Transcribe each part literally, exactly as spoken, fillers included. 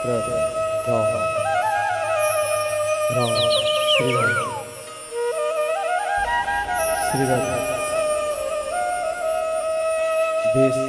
राम, राम, श्री राम, श्री राम, देश।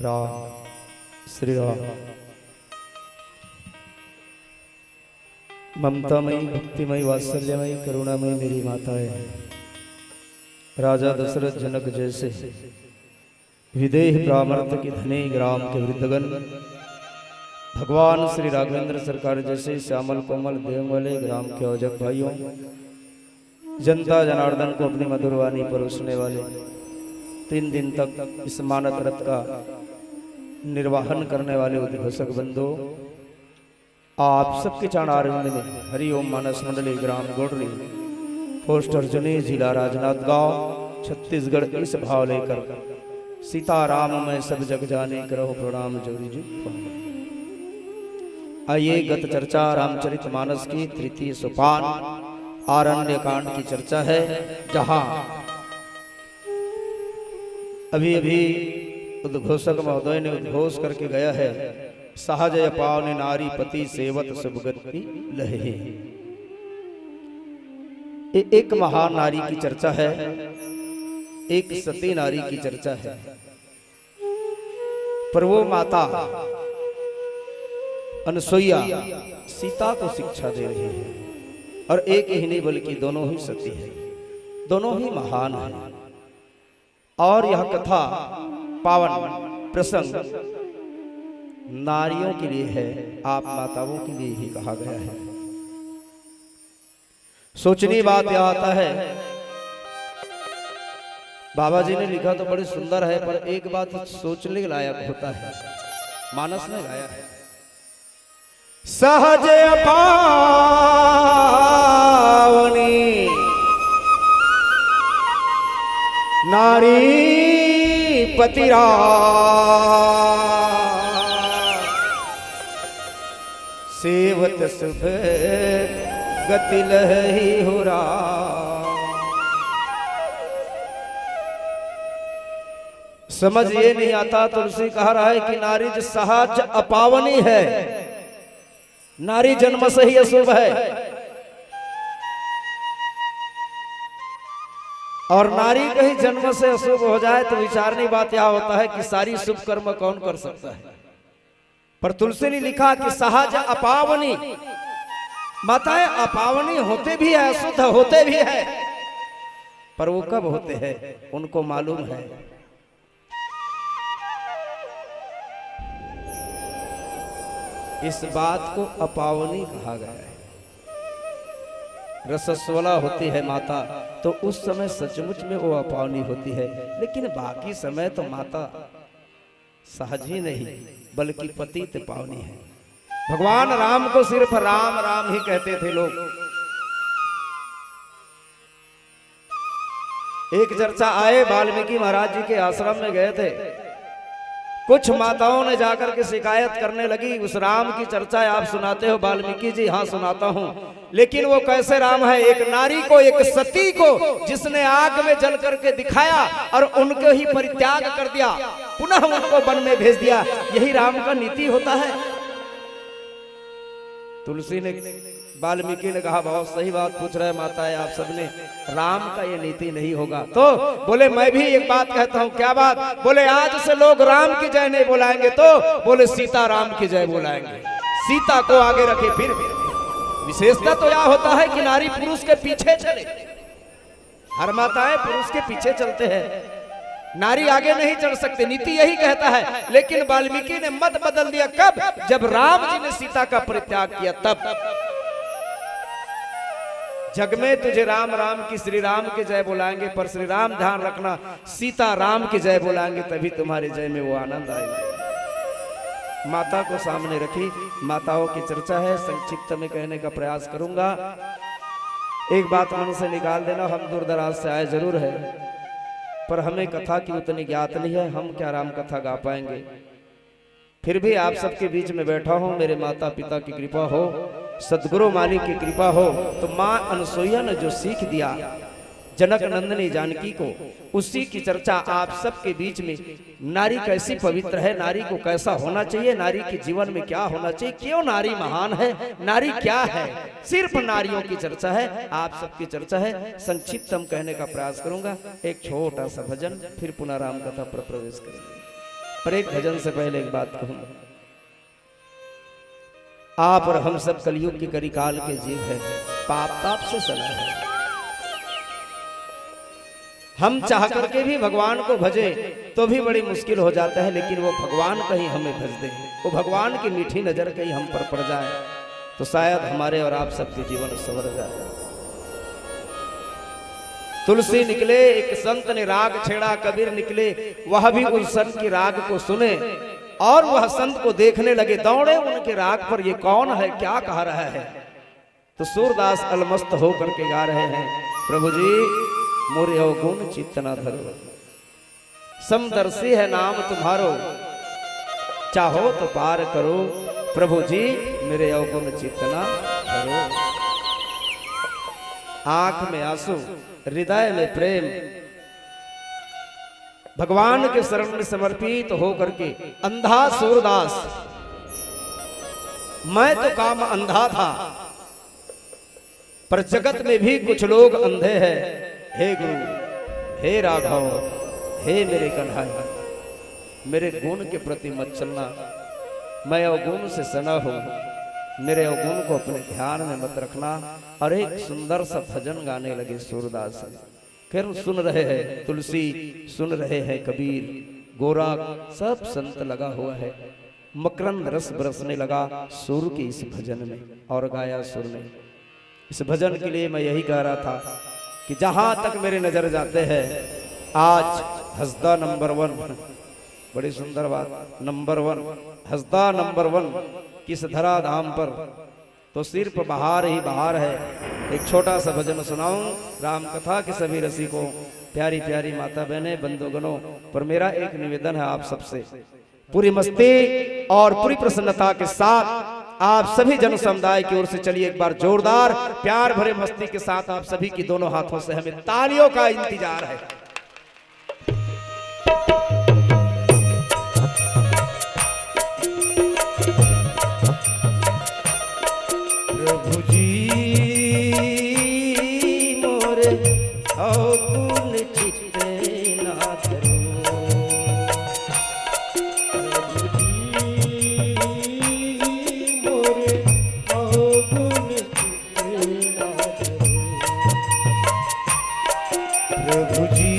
राम, श्री राम। ममतामयी, भक्तिमयी, वात्सल्यमयी, करुणामयी मेरी माता है। राजा दशरथ जनक जैसे विदेह परामर्थ के धनी ग्राम के वृद्धगण, भगवान श्री राघवेंद्र सरकार जैसे श्यामल कोमल देह वाले ग्राम के औजक भाइयों, जनता जनार्दन को अपनी मधुर वाणी परोसने वाले, तीन दिन तक इस मानत रथ का निर्वाहन करने वाले उद्घोषक बंधु, आप सबके चरणारविंद में हरिओम मानस मंडली, ग्राम गोडरी, पोस्ट अर्जुनी, जिला राजनांदगांव, छत्तीसगढ़, इस भाव लेकर सीता राम मैं सब जग जाने, करहु प्रणाम जोरि जुग पाने। आइए, गत चर्चा रामचरित मानस की तृतीय सोपान आरण्य कांड की चर्चा है, जहां अभी अभी उद्घोषक महोदय ने उद्घोष करके गया है, सहज अपावनी नारी पति सेवत सुभगति लहे। ये एक महान नारी की चर्चा है, एक सती नारी की चर्चा है। पर वो माता अनसुईया सीता को शिक्षा दे रही है, और एक ही नहीं बल्कि दोनों ही सती है, दोनों ही महान है। और यह कथा पावन प्रसंग नारियों के लिए है, आप माताओं के लिए ही कहा गया है। सोचनीय बात यह आता है, बाबा जी ने लिखा तो बड़ी सुंदर है, पर एक बात सोचने लायक होता है। मानस ने गाया है, सहज अपावनी नारी पतिरा सेवत सुभ गति लही हुरा। समझ ये नहीं आता, तुलसी कह रहा है कि नारी जो सहज अपावनी है, नारी जन्म से ही अशुभ है। और नारी कहीं जन्म से अशुभ हो जाए तो विचारनीय बात यह होता है कि सारी शुभ कर्म कौन कर सकता है। पर तुलसी ने लिखा कि सहज अपावनी। माताएं अपावनी होते भी है, अशुद्ध होते भी है, पर वो कब होते हैं उनको मालूम है। इस बात को अपावनी कहा गया है। रसस्वला होती है माता, तो उस समय सचमुच में वो अपावनी होती है, लेकिन बाकी समय तो माता सहज ही नहीं बल्कि पतित पावनी है। भगवान राम को सिर्फ राम राम ही कहते थे लोग। एक चर्चा आए, वाल्मीकि महाराज जी के आश्रम में गए थे, कुछ माताओं ने जाकर के शिकायत करने लगी, उस राम की चर्चा आप सुनाते हो वाल्मीकि जी? हाँ, सुनाता हूँ। लेकिन वो कैसे राम है? एक नारी को, एक सती को जिसने आग में जल करके दिखाया और उनको ही परित्याग कर दिया, पुनः उनको वन में भेज दिया, यही राम का नीति होता है? तुलसी ने, वाल्मीकि ने कहा, बहुत सही बात पूछ रहे माता है आप सबने, राम का ये नीति नहीं होगा। तो बोले, मैं भी एक बात कहता हूँ। क्या बात? बोले, आज से लोग राम की जय नहीं बुलाएंगे, तो बोले सीता राम की जय बुलाएंगे। सीता को आगे रखे। फिर विशेषता तो यह होता है कि नारी पुरुष के पीछे चले। हर माताएं पुरुष के पीछे चलते हैं, नारी आगे नहीं चढ़ सकती, नीति यही कहता है। लेकिन वाल्मीकि ने मत बदल दिया। कब? जब राम जी ने सीता का परित्याग किया तब। जग में तुझे राम राम की, श्री राम की जय बुलाएंगे, पर श्री राम, ध्यान रखना, सीता राम की जय बुलाएंगे, तभी तुम्हारी जय में वो आनंद आएगा। माता को सामने रखी, माताओं की चर्चा है, संक्षिप्त में कहने का प्रयास करूंगा। एक बात मन से निकाल देना, हम दूर दराज से आए जरूर है, पर हमें कथा की उतनी ज्ञात नहीं है, हम क्या राम कथा गा पाएंगे। फिर भी आप सबके बीच में बैठा हूं, मेरे माता पिता की कृपा हो, सदगुरु मालिक की कृपा हो, तो मां अनसुईया ने जो सीख दिया जनक नंदिनी जानकी को, उसी की चर्चा आप सबके बीच में। नारी कैसी पवित्र है, नारी को कैसा होना चाहिए, नारी के जीवन में क्या होना चाहिए, क्यों नारी महान है, नारी क्या है, सिर्फ नारियों की चर्चा है, आप सबकी चर्चा है। संक्षिप्त हम कहने का प्रयास करूंगा, एक छोटा सा भजन, फिर पुनः राम कथा पर प्रवेश करेंगे। पर एक भजन से पहले एक बात कहूंगा। आप और हम सब कलियुग के कलिकाल के जीव हैं, पाप ताप से सना है। हम चाह करके भी भगवान को भजे तो भी बड़ी मुश्किल हो जाता है, लेकिन वो भगवान कहीं हमें भज दे, वो भगवान की मीठी नजर कहीं हम पर पड़ जाए, तो शायद हमारे और आप सबके जीवन संवर जाए। तुलसी निकले, एक संत ने राग छेड़ा, कबीर निकले, वह भी उस संत की राग को सुने और वह संत को देखने लगे, दौड़े उनके राग पर, ये कौन है, क्या कह रहा है। तो सूरदास अलमस्त होकर के गा रहे हैं, प्रभु जी मोरे अवगुण चित्त ना धरो। समदर्शी है नाम तुम्हारो, चाहो तो पार करो। प्रभु जी, मेरे अवगुण चित्त ना करो। आंख में आंसू, हृदय में प्रेम, भगवान के शरण में समर्पित होकर के अंधा सूरदास, मैं तो काम अंधा था, पर जगत में भी कुछ लोग अंधे हैं। हे गुरु, हे राघव, हे मेरे कन्हैया, मेरे गुण के प्रति मत चलना। मैं अवगुण से सना हूँ, मेरे अवगुण को अपने ध्यान में मत रखना। और एक सुंदर सा भजन गाने लगे सूरदास जी। फिर सुन रहे हैं तुलसी, सुन रहे हैं कबीर, गोरख, सब संत लगा हुआ है। मकरंद रस बरसने लगा सुर के इस भजन में, और गाया सुर ने। इस भजन के लिए मैं यही कह रहा था कि जहां तक मेरे नजर जाते हैं, आज हसदा नंबर वन, बड़ी सुंदर बात, नंबर वन, हसदा नंबर वन, किस धरा धाम पर, तो सिर्फ बहार ही बहार है। एक छोटा सा भजन सुनाऊं राम कथा के सभी रसिकों, प्यारी प्यारी माता बहनें, बंधुगणों, पर मेरा एक निवेदन है आप सबसे, पूरी मस्ती और पूरी प्रसन्नता के साथ आप सभी जन समुदाय की ओर से चलिए एक बार जोरदार प्यार भरे मस्ती के साथ आप सभी की दोनों हाथों से हमें तालियों का इंतजार है। प्रभु जी मोरे अवगुण चित्त ना धरो। प्रभु जी मोरे अवगुण चित्त ना धरो। प्रभु जी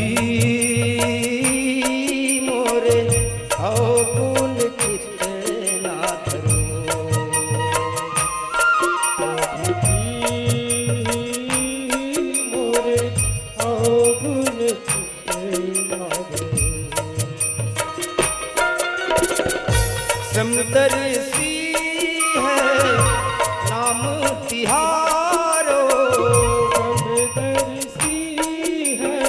मोरे अवगुण चित्त ना धरो। प्रभु जी मोरे अवगुण चित्त ना धरो। समदर्शी है नाम तिहारो। समदर्शी है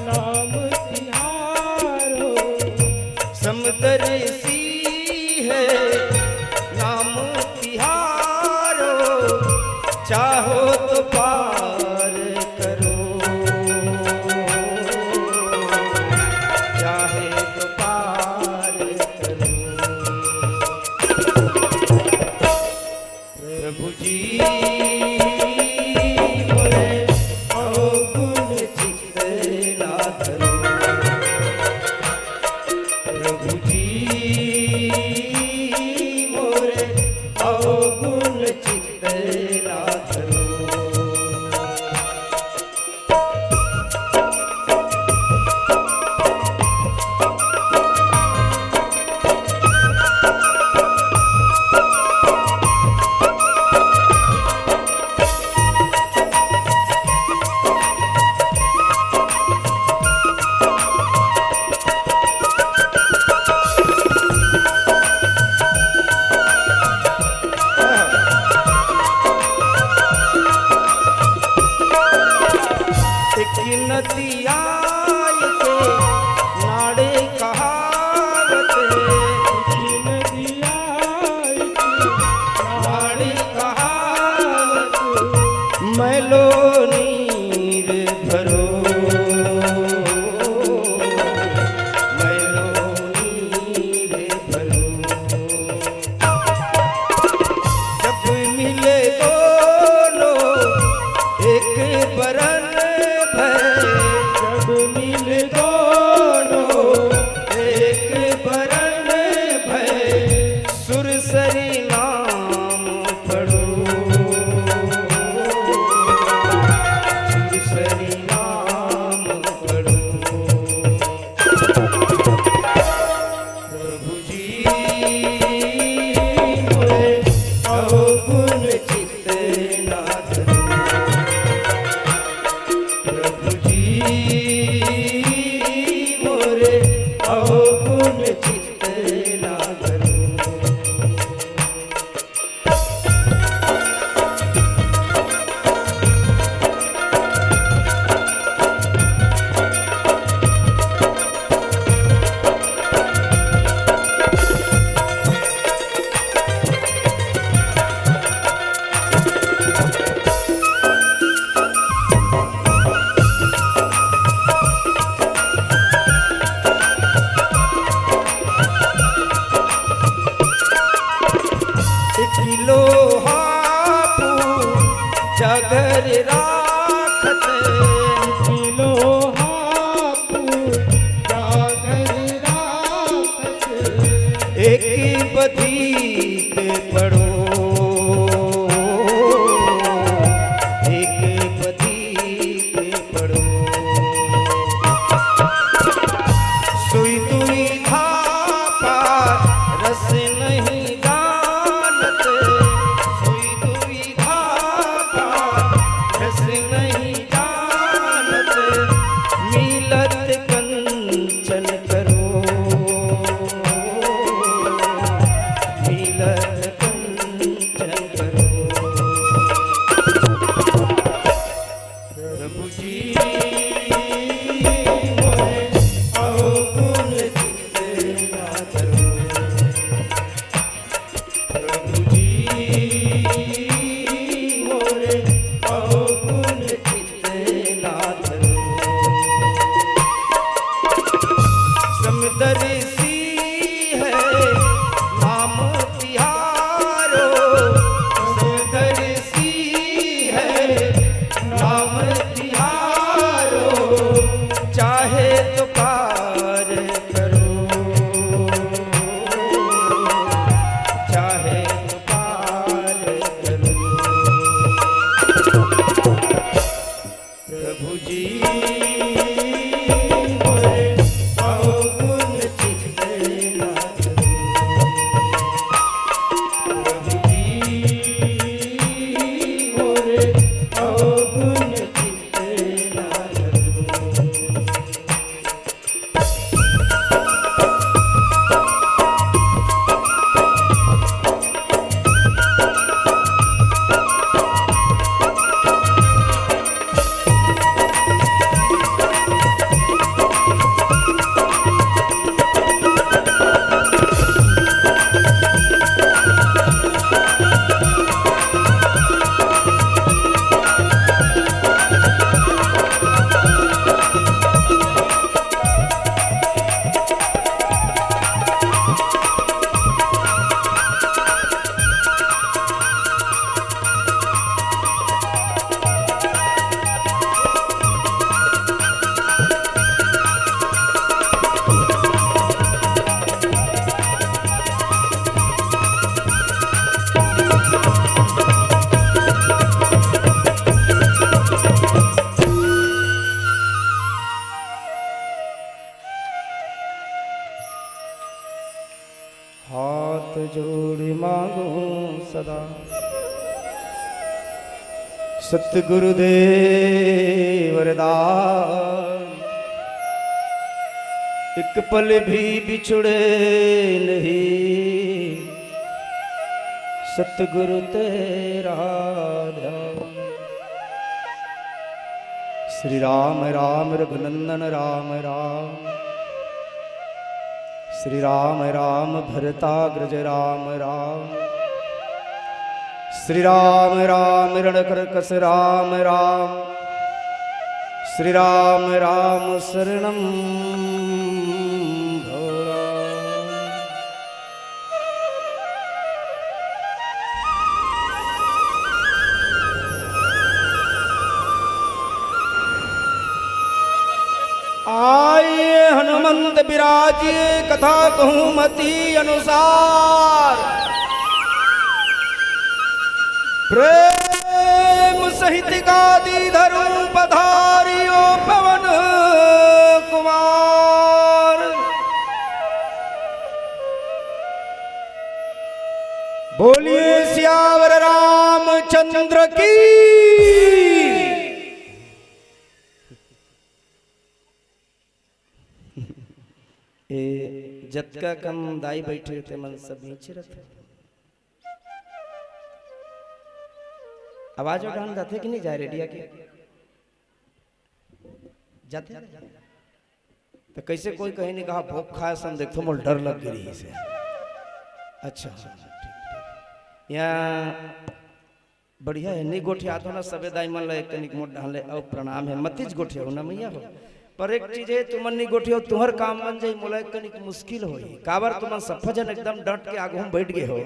नाम तिहारो। समदर्शी है नाम तिहारो, चाहो तो पार करो, चाहे तो पार करो। प्रभु जी मोरे अवगुण चित्त ना धरो। प्रभु जी मोरे अवगुण चित्त ना धरो। एक नदिया के नाड़े कहावत, एक नदिया के नाड़े कहावत, मैलो नीर भरो, मैलो नीर भरो। जब मिले दोनों एक बरन भय, जब मिले दोनों एक बरन भय, सुरसरी नाम पढ़ो, सुरसरी नाम पढ़ो। प्रभु जी मोरे अवगुण चित्त ना धरो। प्रभु जी मोरे अवगुण चित्त ना धरो। समदर्शी है नाम तिहारो, समदर्शी है नाम तिहारो, चाहे तो पार करो, चाहे तो पार करो। प्रभु जी मोरे अवगुण चित्त ना धरो। प्रभु जी मोरे अवगुण चित्त ना धरो। हाथ जोड़ी मांगो सदा सतगुरुदेव वरदान, एक पल भी बिछुड़े नहीं सतगुरु तेरा ध्यान। श्री राम राम रघुनंदन राम राम, श्री राम राम भरताग्रज राम राम, श्री राम राम रणकरकस राम राम, श्री राम राम शरणम भो राम। आइए हनुमंत बिराजिए कथा कहूँ मति अनुसार। प्रेम सहित गादी धरूं पधारियो पवन कुमार। बोलिए सियावर रामचंद्र की। ए, जतका कन दाई बइठे हे, ते मन सब नीचे रथे। आवाज ओ डहन जाथे कि नहीं जाय रेडिया के? जाथे? त कइसे कोई कहीं नहीं कहा, भोग खाय सन देखथों, मोला डर लग गे रिहिसे। अच्छा, ठीक, ठीक। यहाँ बढ़िया हे, नी गोठियात हो ना, सबे दाई मन ला एक कनिक मोर डहन ले अउ प्रणाम हे, मतिच गोठियाहू ना मइया हो। पर एक चीज हे, तुमन नी गोठियाहू, तुंहर काम बन जाही, मोला एक कनिक मुश्किल होही। काबर तुमन सफा झन एकदम डट के आगू म बइठ गे हो।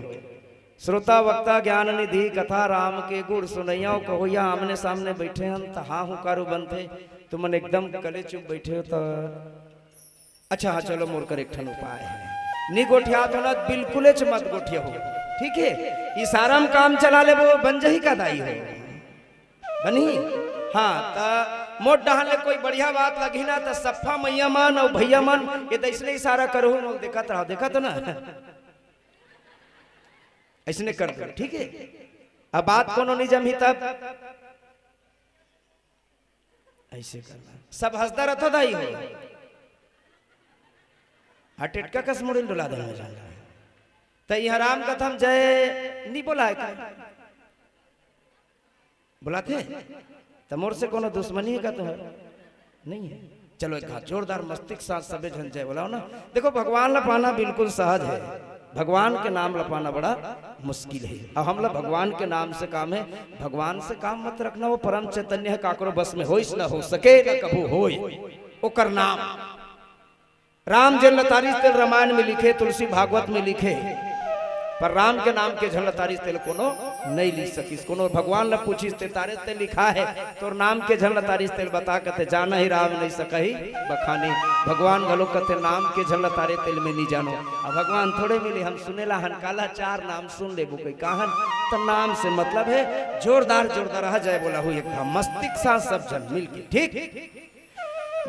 श्रोता वक्ता ज्ञान निधि कथा राम के गुण सुनइया अउ कहोइया आमने सामने बइठे हन, त हाँ हुंकारू बनथे। तुमन एकदम कले चुप बइठे हो त अच्छा, हाँ, चलो, मोर कर एक ठन उपाय हे। नी गोठियात हो ना, बिल्कुलेच मत गोठियाहू, ठीक हे? इशारा म काम चला लेबो, बन जही का दाई हो? बनही? हाँ, त मोर डहन ले कोई बढ़िया बात लगही ना, त सफा मइया मन अउ भइया मन, ए दे अइसने इशारा करहू, मोला देखत रहो, देखत हो ना? अइसने कर दो, ठीक हे? अब बात कोनो नी जमही तब अइसे करना। सब हंसदा रथो दाई हो। हा टेटका कस मुड़ी ल डोला देना जानता। त इहाँ राम कथा म जय नी बोलाय का? बोलाथे? त मोर से कोनो दुश्मनी हे का तुंहर? नहीं हे। चलो एक हाथ जोरदार मस्ती के साथ सबे झन जय बोलाओ ना। देखो भगवान ल पाना बिल्कुल सहज हे। भगवान के नाम ल पाना बड़ा मुश्किल हे। अउ हमला भगवान के नाम से काम हे। भगवान से काम मत रखना, वो परम चैतन्य हे, काकरो बस में होइस न हो सके, न कभू होय। ओकर नाम। राम जेन ल तारिस तेल रामायण में लिखे, तुलसी भागवत में लिखे, पर राम के नाम के झन ल तारिस तेल कोनो नइ लिख सकिस। कोनो भगवान ल पूछिस, "ते तारे ते लिखा है, तोर नाम के झन ल तारिस तेल बता," कथे, "जाना ही राम नहीं सकही बखानी।" भगवान घलो कथे, "नाम के झन ल तारे तेल में नहीं जानो।" अब भगवान थोड़े मिले, हम सुने ला हन, काला चार नाम सुन लेबो कई काहन, त नाम से मतलब है। जोरदार, जोरदार, आ जय बोला हो एकदम मस्तिष्क साथ सब झन मिलके, ठीक?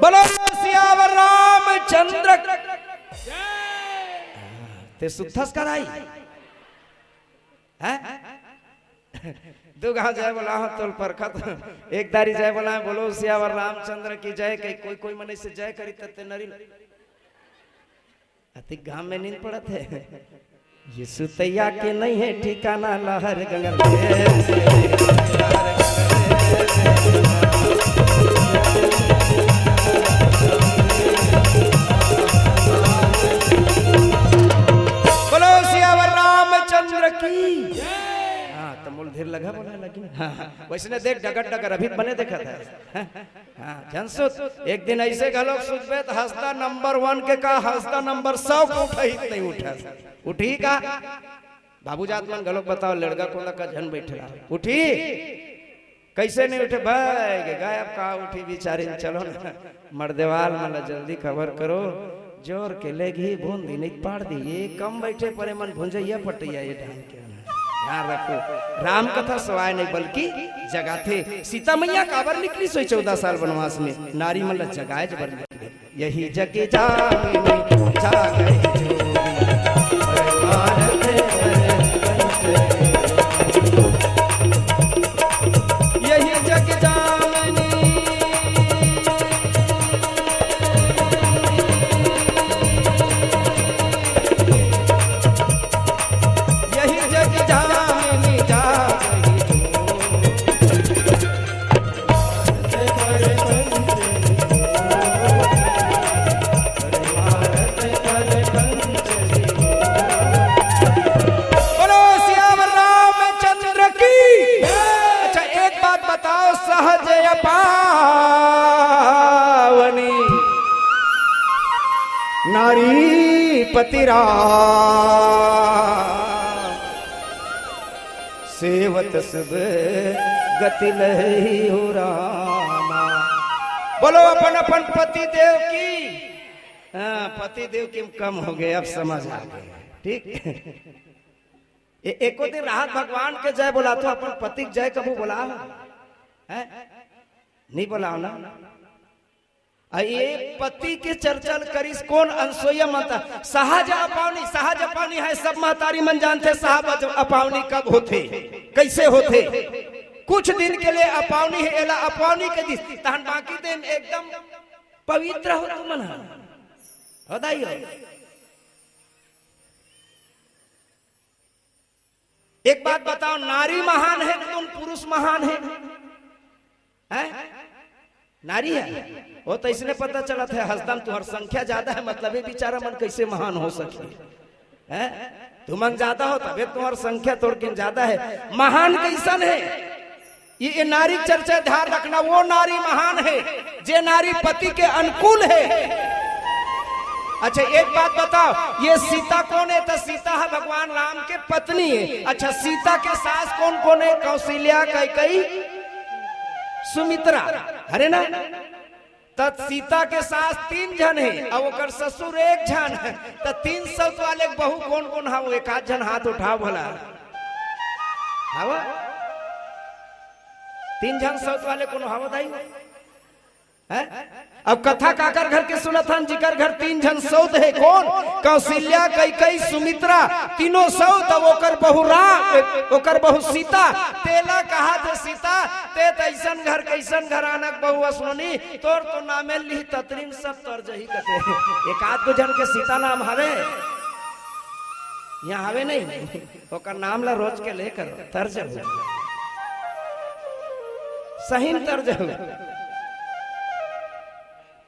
बोलो सियावर रामचंद्र। ते सुत्थस कराई? हैं? दू गांव जय बोला हो तोल परखत, एक दारी जय बोला है, बोलो सियावर रामचंद्र की जय। कई कोई, कोई मनई से जय करी तत्ते नरी। अतिक घाम में नींद पड़त है। ये सुतैया के नहीं है ठिकाना, लहर गंगल। बोलो सियावर रामचंद्र की। हाँ, त मोल धीर लगा बोला, लेकिन हाँ, हाँ। वैसने देख, डगर डगर अभी बने देखत है। हाँ, हाँ, झन सुत। एक दिन ऐसे घलोक सुतबे त हंसदा नंबर वन के का, हंसदा नंबर सौ के उठही त नहीं उठस। उठही का? बाबू जात मन घलोक बताओ, लड़का कोंदा का झन बैठे रहा। उठही? कैसे नहीं उठे भाई? गे गायब का उठही बिचारी, चलो ना। मर्देवाल मन ला जल्दी खबर करो, जोर के लेगही भूंदी नहीं पाड़ दी। ये कम बैठे परे मन भुंजैया पटैया ये ढंग के। ध्यान रखो, राम कथा सवाय नहीं बल्कि जगाथे। सीता मैया काबर निकलिस होही चौदह साल वनवास में, नारी मन ला जगाए बर निकलिस। यही जग जामिनी जागै जोगी, परमारथ परपंच। यही जग जामिनी, यही जग जामिनी जागै जोगी। बोलो सियावर रामचंद्र की। अच्छा, एक बात बताओ, सहज अपावनी नारी पति राम सेवत सुभ गति लही हो रामा। बोलो अपन अपन पति देव की। हाँ, पति देव की कम हो गए, अब समझ आ गए। ठीक, ए, एको दिन राहत भगवान के जय बोला तो अपन पति के जय कभू बोला है? नहीं बोला ना। आ ये पति के चर्चा ल करिस कोन? अनसोइया माता। सहज अपावनी, सहज अपावनी है, सब महतारी मन जानथे सहज अपावनी कब होथे, कैसे होथे। कुछ दिन के लिए अपावनी है, एला अपावनी कहि दिस, तहन बाकी दिन एकदम पवित्र हो तुमन ह। हो दाई हो। एक बात बताओ, नारी महान है कि तुम पुरुष महान है? हैं? नारी है। वो तो इसने पता चलत है, हंसदम तुम्हार संख्या ज्यादा है, मतलब ये बेचारा मन कैसे महान हो सके? हैं? तुमन ज्यादा हो तबे तुम्हार संख्या थोड़किन ज्यादा है। महान कैसन है? ये, ये नारी चर्चा ध्यान रखना, वो नारी महान है जे नारी पति के अनुकूल है। अच्छा, एक बात बताओ, ये सीता कौन है? तो सीता है भगवान राम के पत्नी है। अच्छा, सीता के सास कौन कौन है? कौशल्या, कैकई, सुमित्रा, हरे ना? त सीता के सास तीन झन हे अउ ओकर ससुर एक झन, त तीन सौत वाले के बहू कोन कोन हव? एक आध झन हाथ उठाव भला। हव? तीन झन सौत वाले कोनो हव दाई? हैं? अब कथा काकर घर के सुनत हन, जिकर घर तीन झन सौत हे? कोन? कौशल्या, कैकई, सुमित्रा, तीनों सौत। अब ओकर बहू राम, ओकर बहू सीता, तेला कहाथे सीता, ते त अइसन घर, कइसन घराना के बहू अस नोनी, तोर तो नामे लिही ततरी म सब तर जही कथे। एक आध दू झन के सीता नाम हवे, इहाँ हवे नहीं, ओकर नाम ला रोज के ले करो, तर जहू, सही म तर जहू।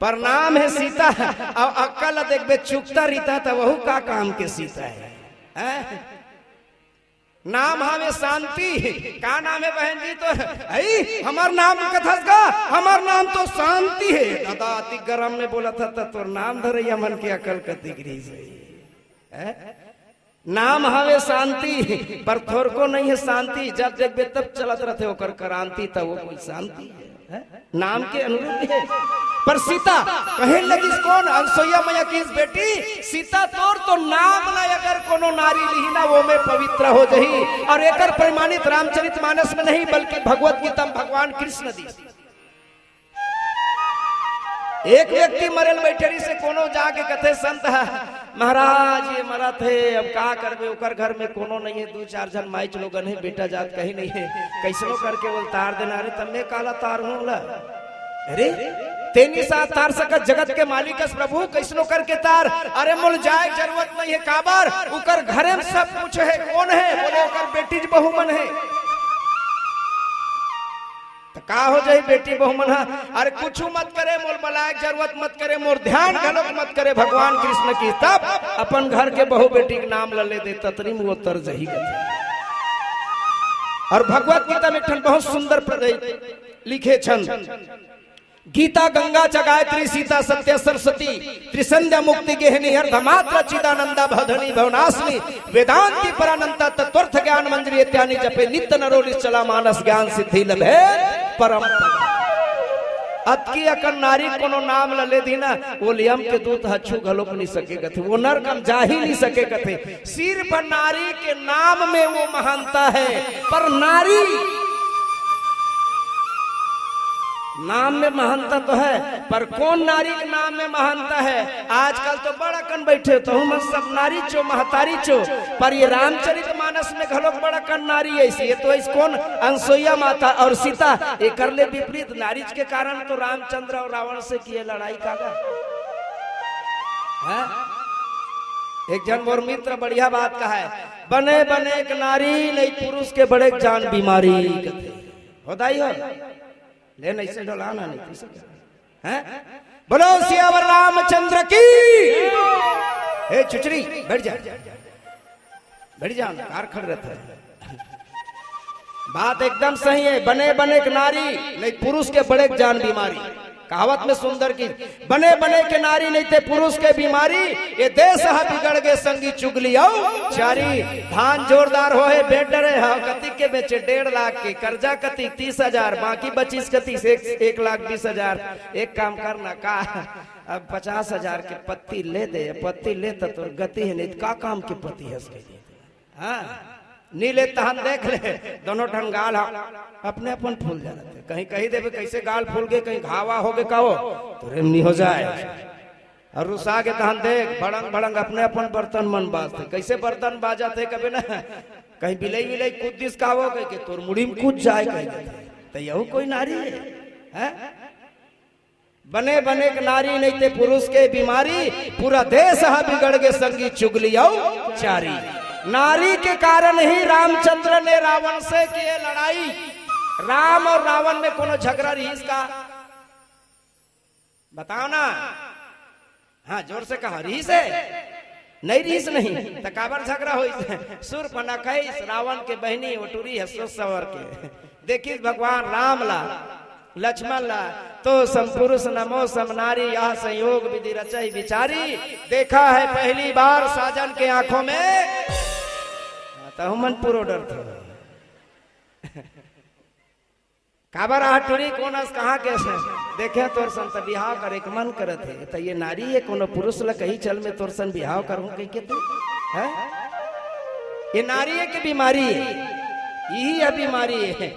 पर नाम हे सीता, अउ अक्कल ला देखबे चुकता रीता, त वहू का काम के सीता हे, हैं? नाम हवे शांति। का नाम हे बहन जी? तो हई हमर नाम कथस का, हमर नाम तो शांति हे। दादा अति गरम में बोलत हे, त तोर नाम धरइया मन के अकल कति गिरी से। हैं? नाम हवे शांति, पर थोरको नहीं हे शांति। जब देखबे तब चलत रथे ओकर क्रांति, त वो कोई शांति हे? हैं? नाम के अनुरूप हे। पर सीता कहे लगिस, कौन? अनसुईया मैया किहिस, बेटी, सीता तोर तो नाम ला अगर कोनो नारी लिही ना, वो में पवित्र हो जही। और एकर प्रमाणित रामचरित मानस में नहीं, बल्कि भगवत गीता में भगवान कृष्ण दिस। एक व्यक्ति मरे ल बैठे रहिसे, कोनो जाके कथे संत ह, महाराज ये मरत हे, अब का करबे, ओकर घर में कोनो नहीं हे, दू चार झन माईच लोगन हे, बेटा जात कहीं नहीं हे, कइसनो करके ओला तार देना। अरे त मैं काला तारहूं ओला? अरे तें नइ सा तार सकस, जगत के मालिक अस प्रभु, कइसनो करके तार। अरे मोला जाए के जरूरत नहीं हे, काबर? ओकर घरे में सब कुछ हे, कौन हे? बोले ओकर बेटी बहू मन हे। त का हो जाही बेटी बहू मन ह? अरे कुछु मत करे, मोला बलाए के जरूरत मत करे, मोर ध्यान घलोक मत करे भगवान कृष्ण के। तब अपन घर के बहू बेटी के नाम ल ले दे, ततरी में वो तर जही कथे। और भगवत गीता में एक ठन बहुत सुंदर पद हे, लिखे छन, गीता गंगा च गायत्री सीता सत्य सरस्वती, त्रिसंध्या मुक्ति गेहिनी अर्धमात्र चिदानंदा भवधनी भवनाशिनी, वेदांती परानंता तत्वर्थ ज्ञान मंजरी इत्यादि जपे नित्य नरो निश्चला मानस ज्ञान सिद्धि लभे परम पद। अतकी अकन नारी कोनो नाम ल ले दिही ना, वो यम के दूत ह छू घलोक नइ सके कथे, वो नरक म जा ही नइ सके कथे। सिर्फ नारी के नाम में वो महानता हे, पर नारी नाम में महानता तो हे, पर कौन नारी के नाम में महानता हे? आजकल तो बड़ अकन बैठे हो, तहू मन सब नारीच हो, महतारीच हो, पर ये रामचरित मानस में घलोक बड़ अकन नारी हे। अइसे ये तो अइसे कौन? अनसुईया माता और सीता, एकर ले विपरीत नारीच के कारण तो रामचंद्र और रावण से किहे लड़ाई कागा। हैं? एक झन मोर मित्र बढ़िया बात कहे, बने बने एक नारी, नहीं पुरुष के बड़े जान बीमारी कथे। हो दाई हो? ले नहीं से डोलाना नहीं, किसी का। हैं? बोलो सियावर रामचंद्र की। ए चुचरी, बैठ जा। बैठ जा, कार खड़ रहता है। बात एकदम सही हे, बने बने के नारी, नहीं पुरुष के बड़े जान बीमारी। कहावत में सुंदर कि बने बने के नारी, नहीं ते पुरुष के बीमारी, ये देश ह बिगड़ गे संगी चुगली अउ चारी। धान जोरदार होहे, बेच डरे ह, कतिक के बेचे? डेढ़ लाख के। कर्जा कतिक? तीस हजार। बाकी बचिस कतिक? एक, एक लाख बीस हजार। एक काम कर ना का, अब पचास हजार के पत्ती ले दे, पत्ती ले त तोर गति हे, नहीं त का काम के पत्ती हस कहि दे। हाँ, नइ ले तहन देख ले, दोनों ठन गाल ह अपने अपन फूल जाथे। कहीं कहि देबे कइसे गाल फूल गे, कहीं घावा हो गे का वो, तोरे म नइ हो जाए। अउ रुसा गे तहन देख, भड़ंग भड़ंग अपने अपन बर्तन मन बाजथे। कइसे बर्तन बाजथे कबे ना, कहीं बिलई विलई कूद दिस का वो कहिके, तोर मुड़ी म कूद जाए कहिके। त यहू कोई नारी हे? हैं? बने बने के नारी, नहीं ते पुरुष के बीमारी, पूरा देश ह बिगड़ गे संगी चुगली अउ चारी। नारी के कारण ही रामचंद्र ने रावण से किहे लड़ाई। राम और रावण में कोनो झगरा रिहिस का? बताओ ना। हाँ, जोर से कहा, रिहिस हे? नहीं रिहिस नहीं, त काबर झगरा होइस? सूर्पनखा अइस, रावण के बहिनी, ओ टुरी हे सोच सवर के। देखिस भगवान राम ला, लक्ष्मण ला, तो सम पुरुष नमो सम नारी, यह संयोग विधि रचहि विचारी। देखा है पहली बार साजन के आंखों में, हाँ, त हमन पुरो डरथन। काबर आह टुरी, कोन अस, कहाँ के अस? देखे तोर सन त बिहाव करे के मन करत हे। त ये नारी हे, कोनो पुरुष ल कही, चल मैं तोर सन बिहाव करहूं कहिके तैं? हैं? ये नारी हे कि बीमारी हे? इही ह बीमारी हे।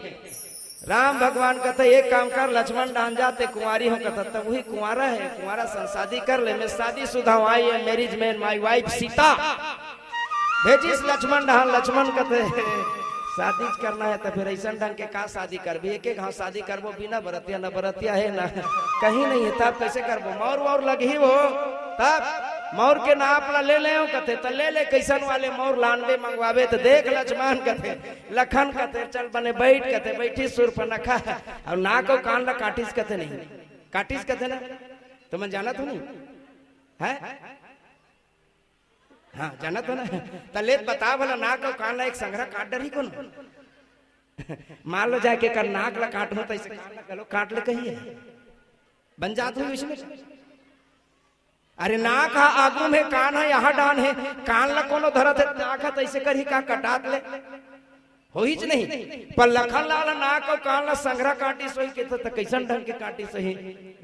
राम भगवान कथे, एक काम कर, लक्ष्मण डहन जा, तैं कुंवारी हो कथा, त उही कुंवारा हे, कुंवारा सन शादी कर ले, मैं शादीशुदा हूं, I am marriage man, my wife Sita. भेजिस लक्ष्मण डहन, लक्ष्मण कथे, शादी करना हे त फेर अइसन ढंग के का शादी करबे? एक एक घांव शादी करबो, बिना बरतिया, न बरतिया हे, न कहीं नहीं हे, तब कइसे करबो? मौर वौर लगही वो, तब मौर के नाप ला ले ले हो कथे, त ले ले, कइसन वाले मौर लानबे, मंगवाबे, त देख लक्ष्मण कथे, लखन कथे, चल बने बइठ कथे, बइठिस सूर्पनखा, अउ नाक अउ कान ला काटिस कथे नहीं, काटिस कथे ना, तुमन जानत हो नहीं? हैं? हाँ, जानत हो ना? त ले त बता भला, नाक अउ कान ला एक संघरा काट डरही कोनो? मान लो जाके कर नाक ला काटहूं त अइसे कान ला घलो काट ले कहिए, बन जात होही वइसने। अरे नाक ह आगू में, कान ह यहाँ डान हे, कान ला कोनो धरत हे, नाक ह त अइसे करही का कटात ले? होहीच नहीं। पर लखन लाल नाक अउ कान ला संघरा काटिस होही के त, त कइसन ढंग के काटिस होही?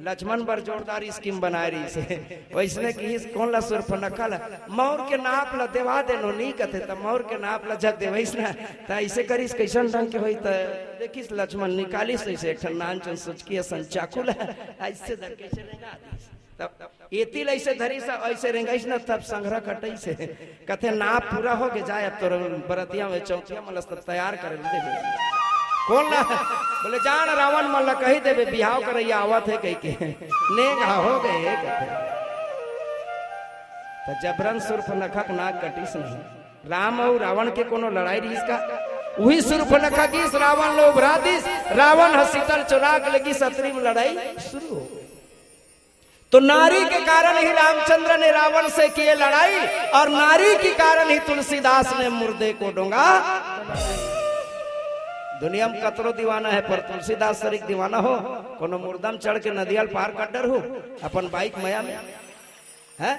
लक्ष्मण बर जोरदार scheme बनाए रहिस हे। वइसने किहिस कोन ला, सुर्पनखा ला, मौर के नाप ला देवा देनो नी कथे, त मौर के नाप ला जब देवइस ना, त अइसे करिस कइसन ढंग के होही, त देखिस लक्ष्मण निकालिस अइसे एक ठन नानचुन सुचकी असन चाकू ला, अइसे धर के अइसे रेंगा दिस। तब एती ले अइसे धरिस, अइसे रेंगइस ना, तब संघरा कटइस हे। कथे, "नाप पूरा होगे, जाय अब तोर बरतिया में चौकिया मन ल सब तैयार करे ल देबे।" कोन ला? बोले, "जा न रावण मन ल कहि देबे, बिहाव करइया आवत हे," कहिके। नेंग ह होगे, कथे। त जबरन सुर्पनखा के नाक कटिस नहीं। राम अउ रावण के कोनो लड़ाई रहिस का? उही सुर्पनखा गिस, रावण ल उभरा दिस, रावण ह सीता ल चोरा के लेगिस, अतरी में लड़ाई शुरू होगे। तो नारी के कारण ही रामचंद्र ने रावण से किए लड़ाई, और नारी के कारण ही तुलसीदास ने मुर्दे को डोंगा। दुनिया में कतरो दीवाना हे, पर तुलसीदास सरीक दीवाना हो, कोनो मुर्दा में चढ़ के नदिया ल पार कर डरहू अपन बाइक मया में, हैं?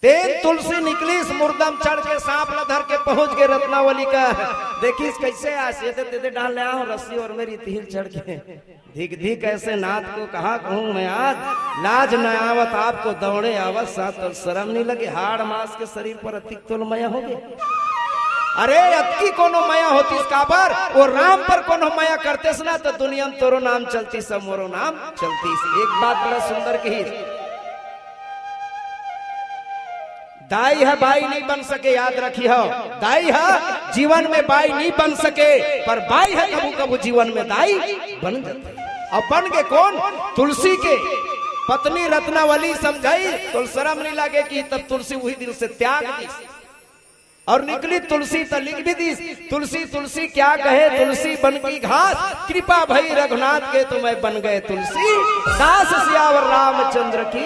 तेन तुलसी निकलिस, मुर्दा म चढ़ के सांप ला धर के पहुंच गे रत्नावली का। देखिस कइसे आस, एदे तेदे डाल ले आंव रस्सी अउ मेरी तिही ल चढ़ के। धिक धिक ऐसे नाथ को कहाँ कहूँ मैं आज, लाज न आवत आपको दौड़े आवत साथ, तोल सरम नहीं लगे, हाड़ मांस के शरीर पर अतिक तोल मया होगे। अरे अतकी कोनो मया होतिस काबर, ओ राम पर कोनो मया करतेस ना त दुनिया म तोरो नाम चलतिस, सब मोरो नाम चलतिस। एक बात बड़ा सुंदर किहिस, दाई ह बाई नहीं बन सके, याद रखिहव। दाई ह जीवन में बाई नहीं बन सके, पर बाई ह कभू कभू जीवन में दाई बन जाथे। अब बन गे कोन? तुलसी के पत्नी रत्नावली समझाई, तोल सरम नहीं लागे कि तब तुलसी उही दिन से त्याग दिस। अउ निकली तुलसी त लिख भी दिस, "तुलसी, तुलसी क्या कहे तुलसी बन की घास, कृपा भई रघुनाथ के तो मैं बन गए तुलसी दास।" सियावर रामचंद्र की।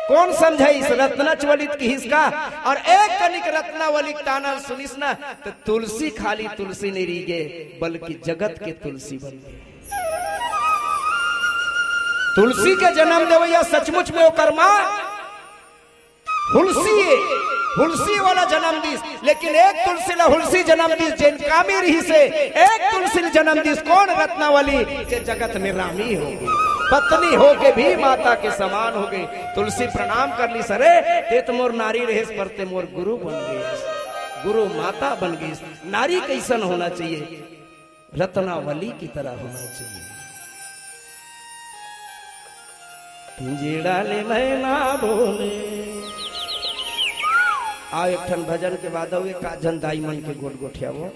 कोन समझाइस? रत्नावली त किहिस का? अउ एक कनिक रत्नावली के ताना ल सुनिस ना, त तुलसी खाली तुलसी नहीं रहि गे, बल्कि जगत के तुलसी बन गे। तुलसी के जनम देवइया सचमुच में ओकर माँ हुलसी, हुलसी वाला जनम दिस, लेकिन एक तुलसी ला हुलसी जनम दिस, जेन कामी रहिसे, एक तुलसी ला जनम दिस, कोन? रत्नावली, जे जगत में रामी होगे, पत्नी होके भी माता के समान होगे। तुलसी प्रणाम कर लिस, "अरे, ते त मोर नारी रहेस, पर ते मोर गुरु बन गेस, गुरु माता बन गेस।" नारी कइसन होना चाहिए? रत्नावली की तरह होना चाहिए। पिंजड़ा ले मैना बोले। आओ, एक ठन भजन के बाद आओ, एक आध झन दाई मन के गोठ गोठियावो।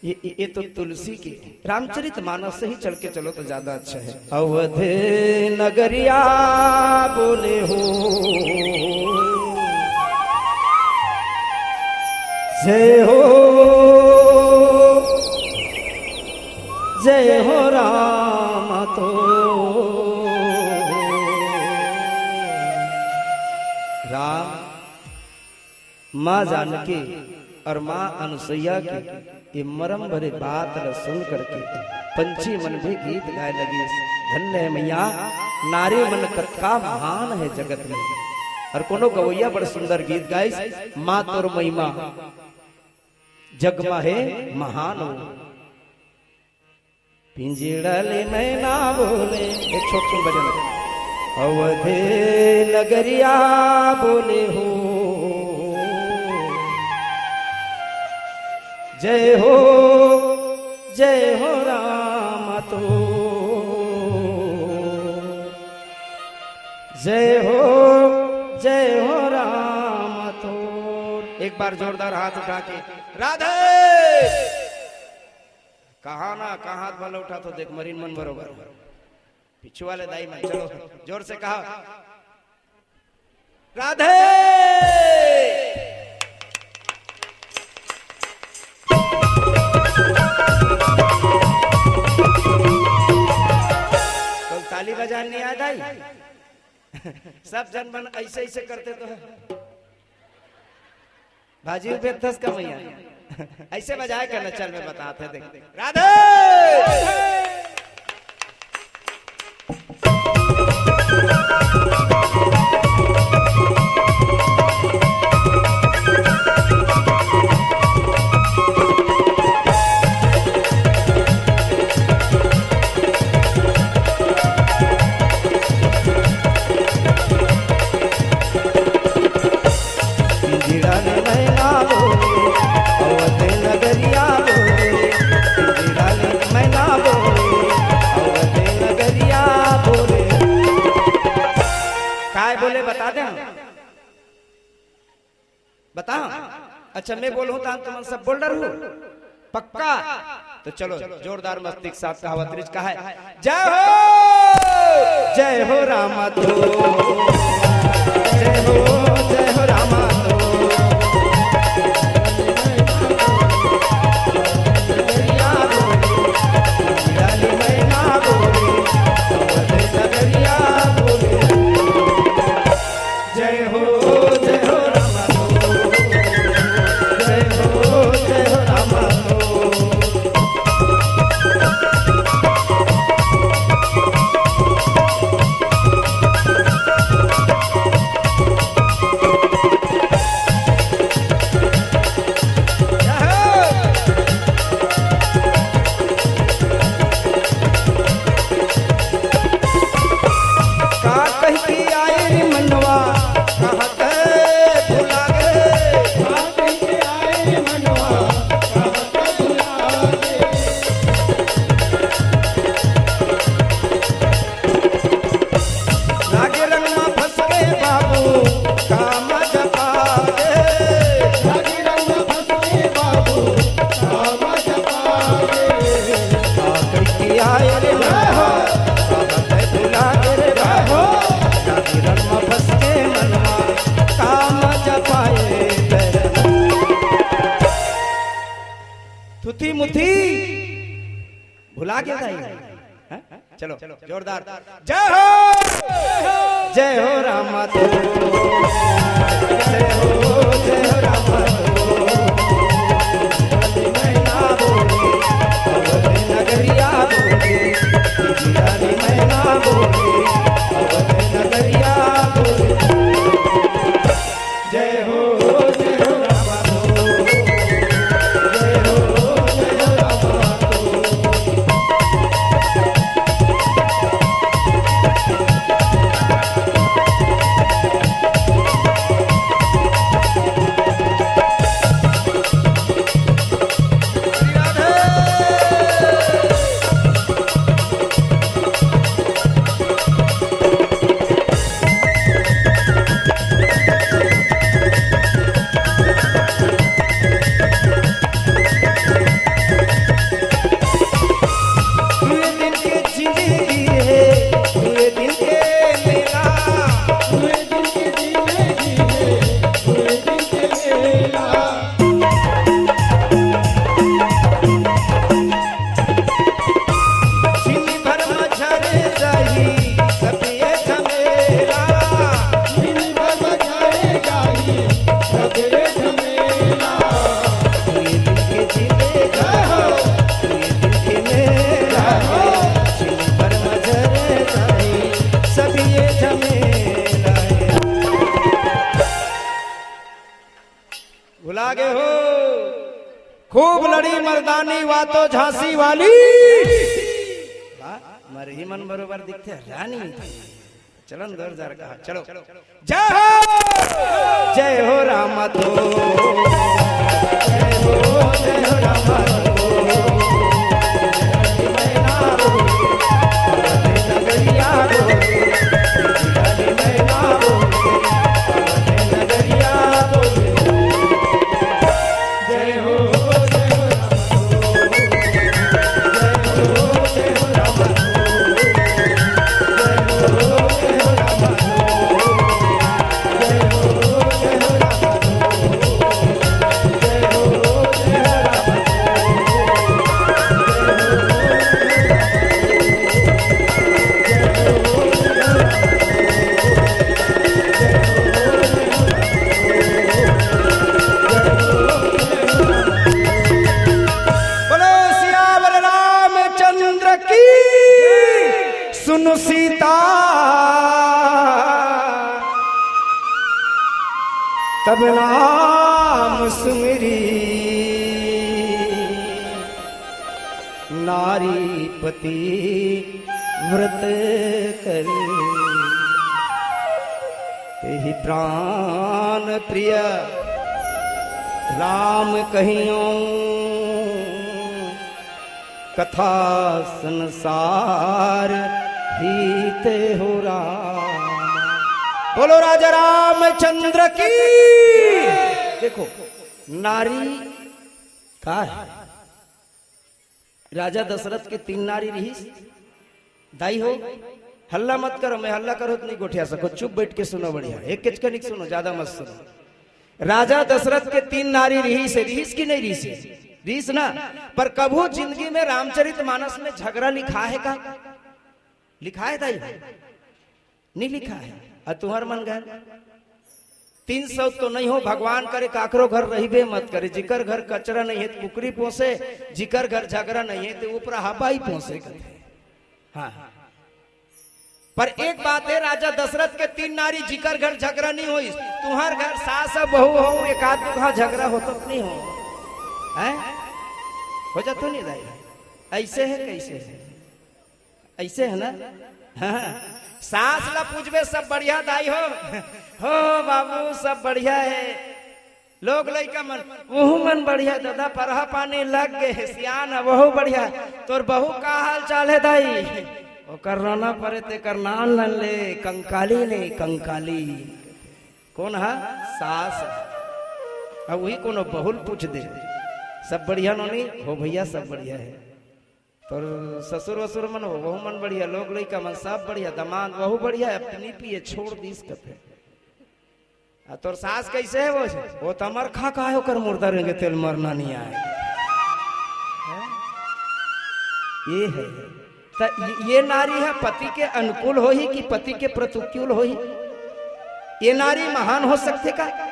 ये, ये, ये तो तुलसी के रामचरित मानस से ही चढ़ के चलो तो ज्यादा अच्छा है। अवध नगरिया बोले हो, जय हो, जय हो राम तो। राम, माँ जानकी अउ माँ अनुसुईया के ये मरम भरे बात ल सुन करके पंछी मन भी गीत गाए लगिस। धन्य हे मैया, नारी मन कतका महान हे जगत में। अउ कोनो गवैया बड़ सुंदर गीत गाइस, माँ तोर महिमा जग म हे महान हो। पिंजड़ा ले मैना बोले, एक छोट सुन भजन। अवध नगरिया बोले हो, जय हो, जय हो राम तो, जय हो, जय हो राम तो। एक बार जोरदार हाथ उठा के राधे। कहाँ ना, कहाँ हाथ भला उठा तो देख, मरीन मन बरोबर। पीछू वाले दाई मन, चलो, जोर से कहा, राधे। तो ताली बजानी याद आई? सब जन मन ऐसे ऐसे करते तो है। भाजी बेथस का मैया। ऐसे बजाए करना, चल मैं बताते देख। राधे। पिंजड़ा ले मैना बोले, अवध नगरिया बोले। पिंजड़ा ले मैना बोले, अवध नगरिया बोले। काय बोले बता दे, बता। अच्छा, मैं बोलूं तो तुमन सब बोल डरहू। पक्का? तो चलो, जोरदार मस्ती के साथ कहावत रिच कहा है, जय हो, जय हो रामा तो, जय हो, जय हो रामा तो। जय हो, जय हो रामा तो, जय हो, जय हो रामा तो। का कहि के आए रे मनवा, कहाँ ते भुला गे। का कहि के आए रे मनवा, कहाँ ते भुला गे। लागे रंग मा फंस गे बाबू, काम जपा गे। लागे रंग मा फंस गे बाबू, काम जपा गे। का कहि के आए रे मनवा, काम ते भुला गे रे बाबू। लागे रंग मा फंस गे मनवा, काम जपाए तेरे। थुथी मुथी भुला गे दाई। हैं? चलो, जोरदार। जय हो, जय हो रामा तो, जय हो, जय हो रामा तो। मैना बोली, अवध नगरिया बोली, मैना बोली, अवध नगरिया बोली। जय हो, जय हो रामा हो। जय हो, जय हो रामा हो। दुए दिन के जिंदगी हे, दुए दिन के मेला। दुए दिन के जिंदगी हे, दुए दिन के मेला। छिन भर मा झरे जाही सब ये झमेला। छिन भर मा झरे जाही सब ये झमेला। ये दिल के जिले जाओ, ये दिल के मेला। छिन भर मा झरे जाही सब ये झमेला। भुला गे हो। खूब लड़ी मर्दानी, वा तो झांसी वाली। वाह, मरही मन बरोबर दिखथे रानी। चलन दर जर कहा, चलो। जय हो, जय हो रामा तो, जय हो, जय हो रामा तो। तब नाम सुमिरी नारी पति व्रत करी। तेहि प्राण प्रिय राम कहियो कथा संसार हित हो राम। बोलो राजा रामचंद्र की। देखो, नारी का है? राजा दशरथ के तीन नारी रिहिस। दाई हो, हल्ला मत करो, मैं हल्ला करो तो नहीं गोठिया सको, चुप बैठ के सुनो, बढ़िया एक केचकनिक सुनो, ज्यादा मत सुनो। राजा दशरथ के तीन नारी रिहिस हे, रिहिस कि नहीं रिहिस हे? रिहिस ना। पर कभू जिंदगी में रामचरित मानस में झगड़ा लिखा है का? लिखा है दाई? नहीं लिखा है। अउ तुहर मन घर तीन सौ तो नहीं हो, भगवान करे काकरो घर रहिबे मत करे। जिकर घर कचरा नहीं है तो कुकरी पोसे, जिकर घर झगड़ा नहीं है तो उपरा हबाई पोसे कथे। हाँ, पर एक बात है, राजा दशरथ के तीन नारी, जिकर घर झगड़ा नहीं होइस, तुहर घर सास अउ बहू हो, एक आध दुखा झगड़ा होत नहीं हो, हैं? हो जातो नहीं दाई? ऐसे है, कैसे है? ऐसे है ना? हाँ, सास ला पूछबे, "सब बढ़िया दाई हो?" "हो बाबू, सब बढ़िया है।" लोग लइका मन, "ओहू मन बढ़िया दादा, परहा पानी लग गे हे, सियान हे, वहू बढ़िया। तोर बहू का हाल चाल है दाई?" ओकर रोना परे तेकर नाम नन ले, कंकाली ने, कंकाली। कौन हा? सास। अब वही कोनो बहुल पूछ दे, "सब बढ़िया नोनी?" "हो भैया, सब बढ़िया है।" तोर ससुर वसुर मन हो, वहू मन बढ़िया, लोग लइका मन सब बढ़िया, दमांद वहू बढ़िया, अब नहीं पिए, छोड़ दीस कथे। आ तोर सास कैसे है? वो, "वो तमर खा का है, ओकर मुर्दा रेंगे तेल मरना नहीं आए।" हैं? ये है। त ये, ये नारी है पति के अनुकूल होही कि पति के प्रतिकूल होही? ये नारी महान हो सकथे का?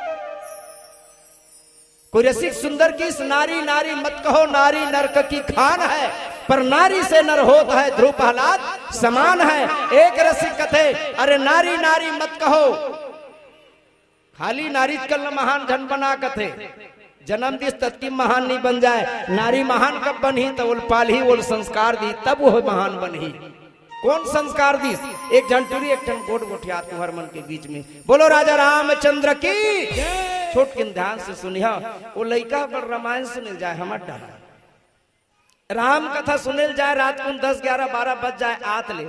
कोई रसिक सुंदर गीस, "नारी नारी मत कहो, नारी नरक की खान है, पर नारी से नर होत है, ध्रुव प्रहलाद समान है।" एक रसिक कथे, "अरे नारी नारी मत कहो, खाली नारीच कल महान झन बना कथे, जन्म दिस ततकी महान नहीं बन जाए। नारी महान कब बनही? त ओल पालही, ओल संस्कार दी, तब वो महान बनही।" कौन संस्कार दीस? एक झन टुरी, एक ठन गोठ गोठियात तुहर मन के बीच में। बोलो राजा रामचंद्र की। छोटकिन ध्यान से सुनिहा, वो लइका बर रामायण सुनिल जाए, हमर डहा। राम कथा सुनिल जाए, रात कुन दस, ग्यारह, बारह बज जाए, आत ले।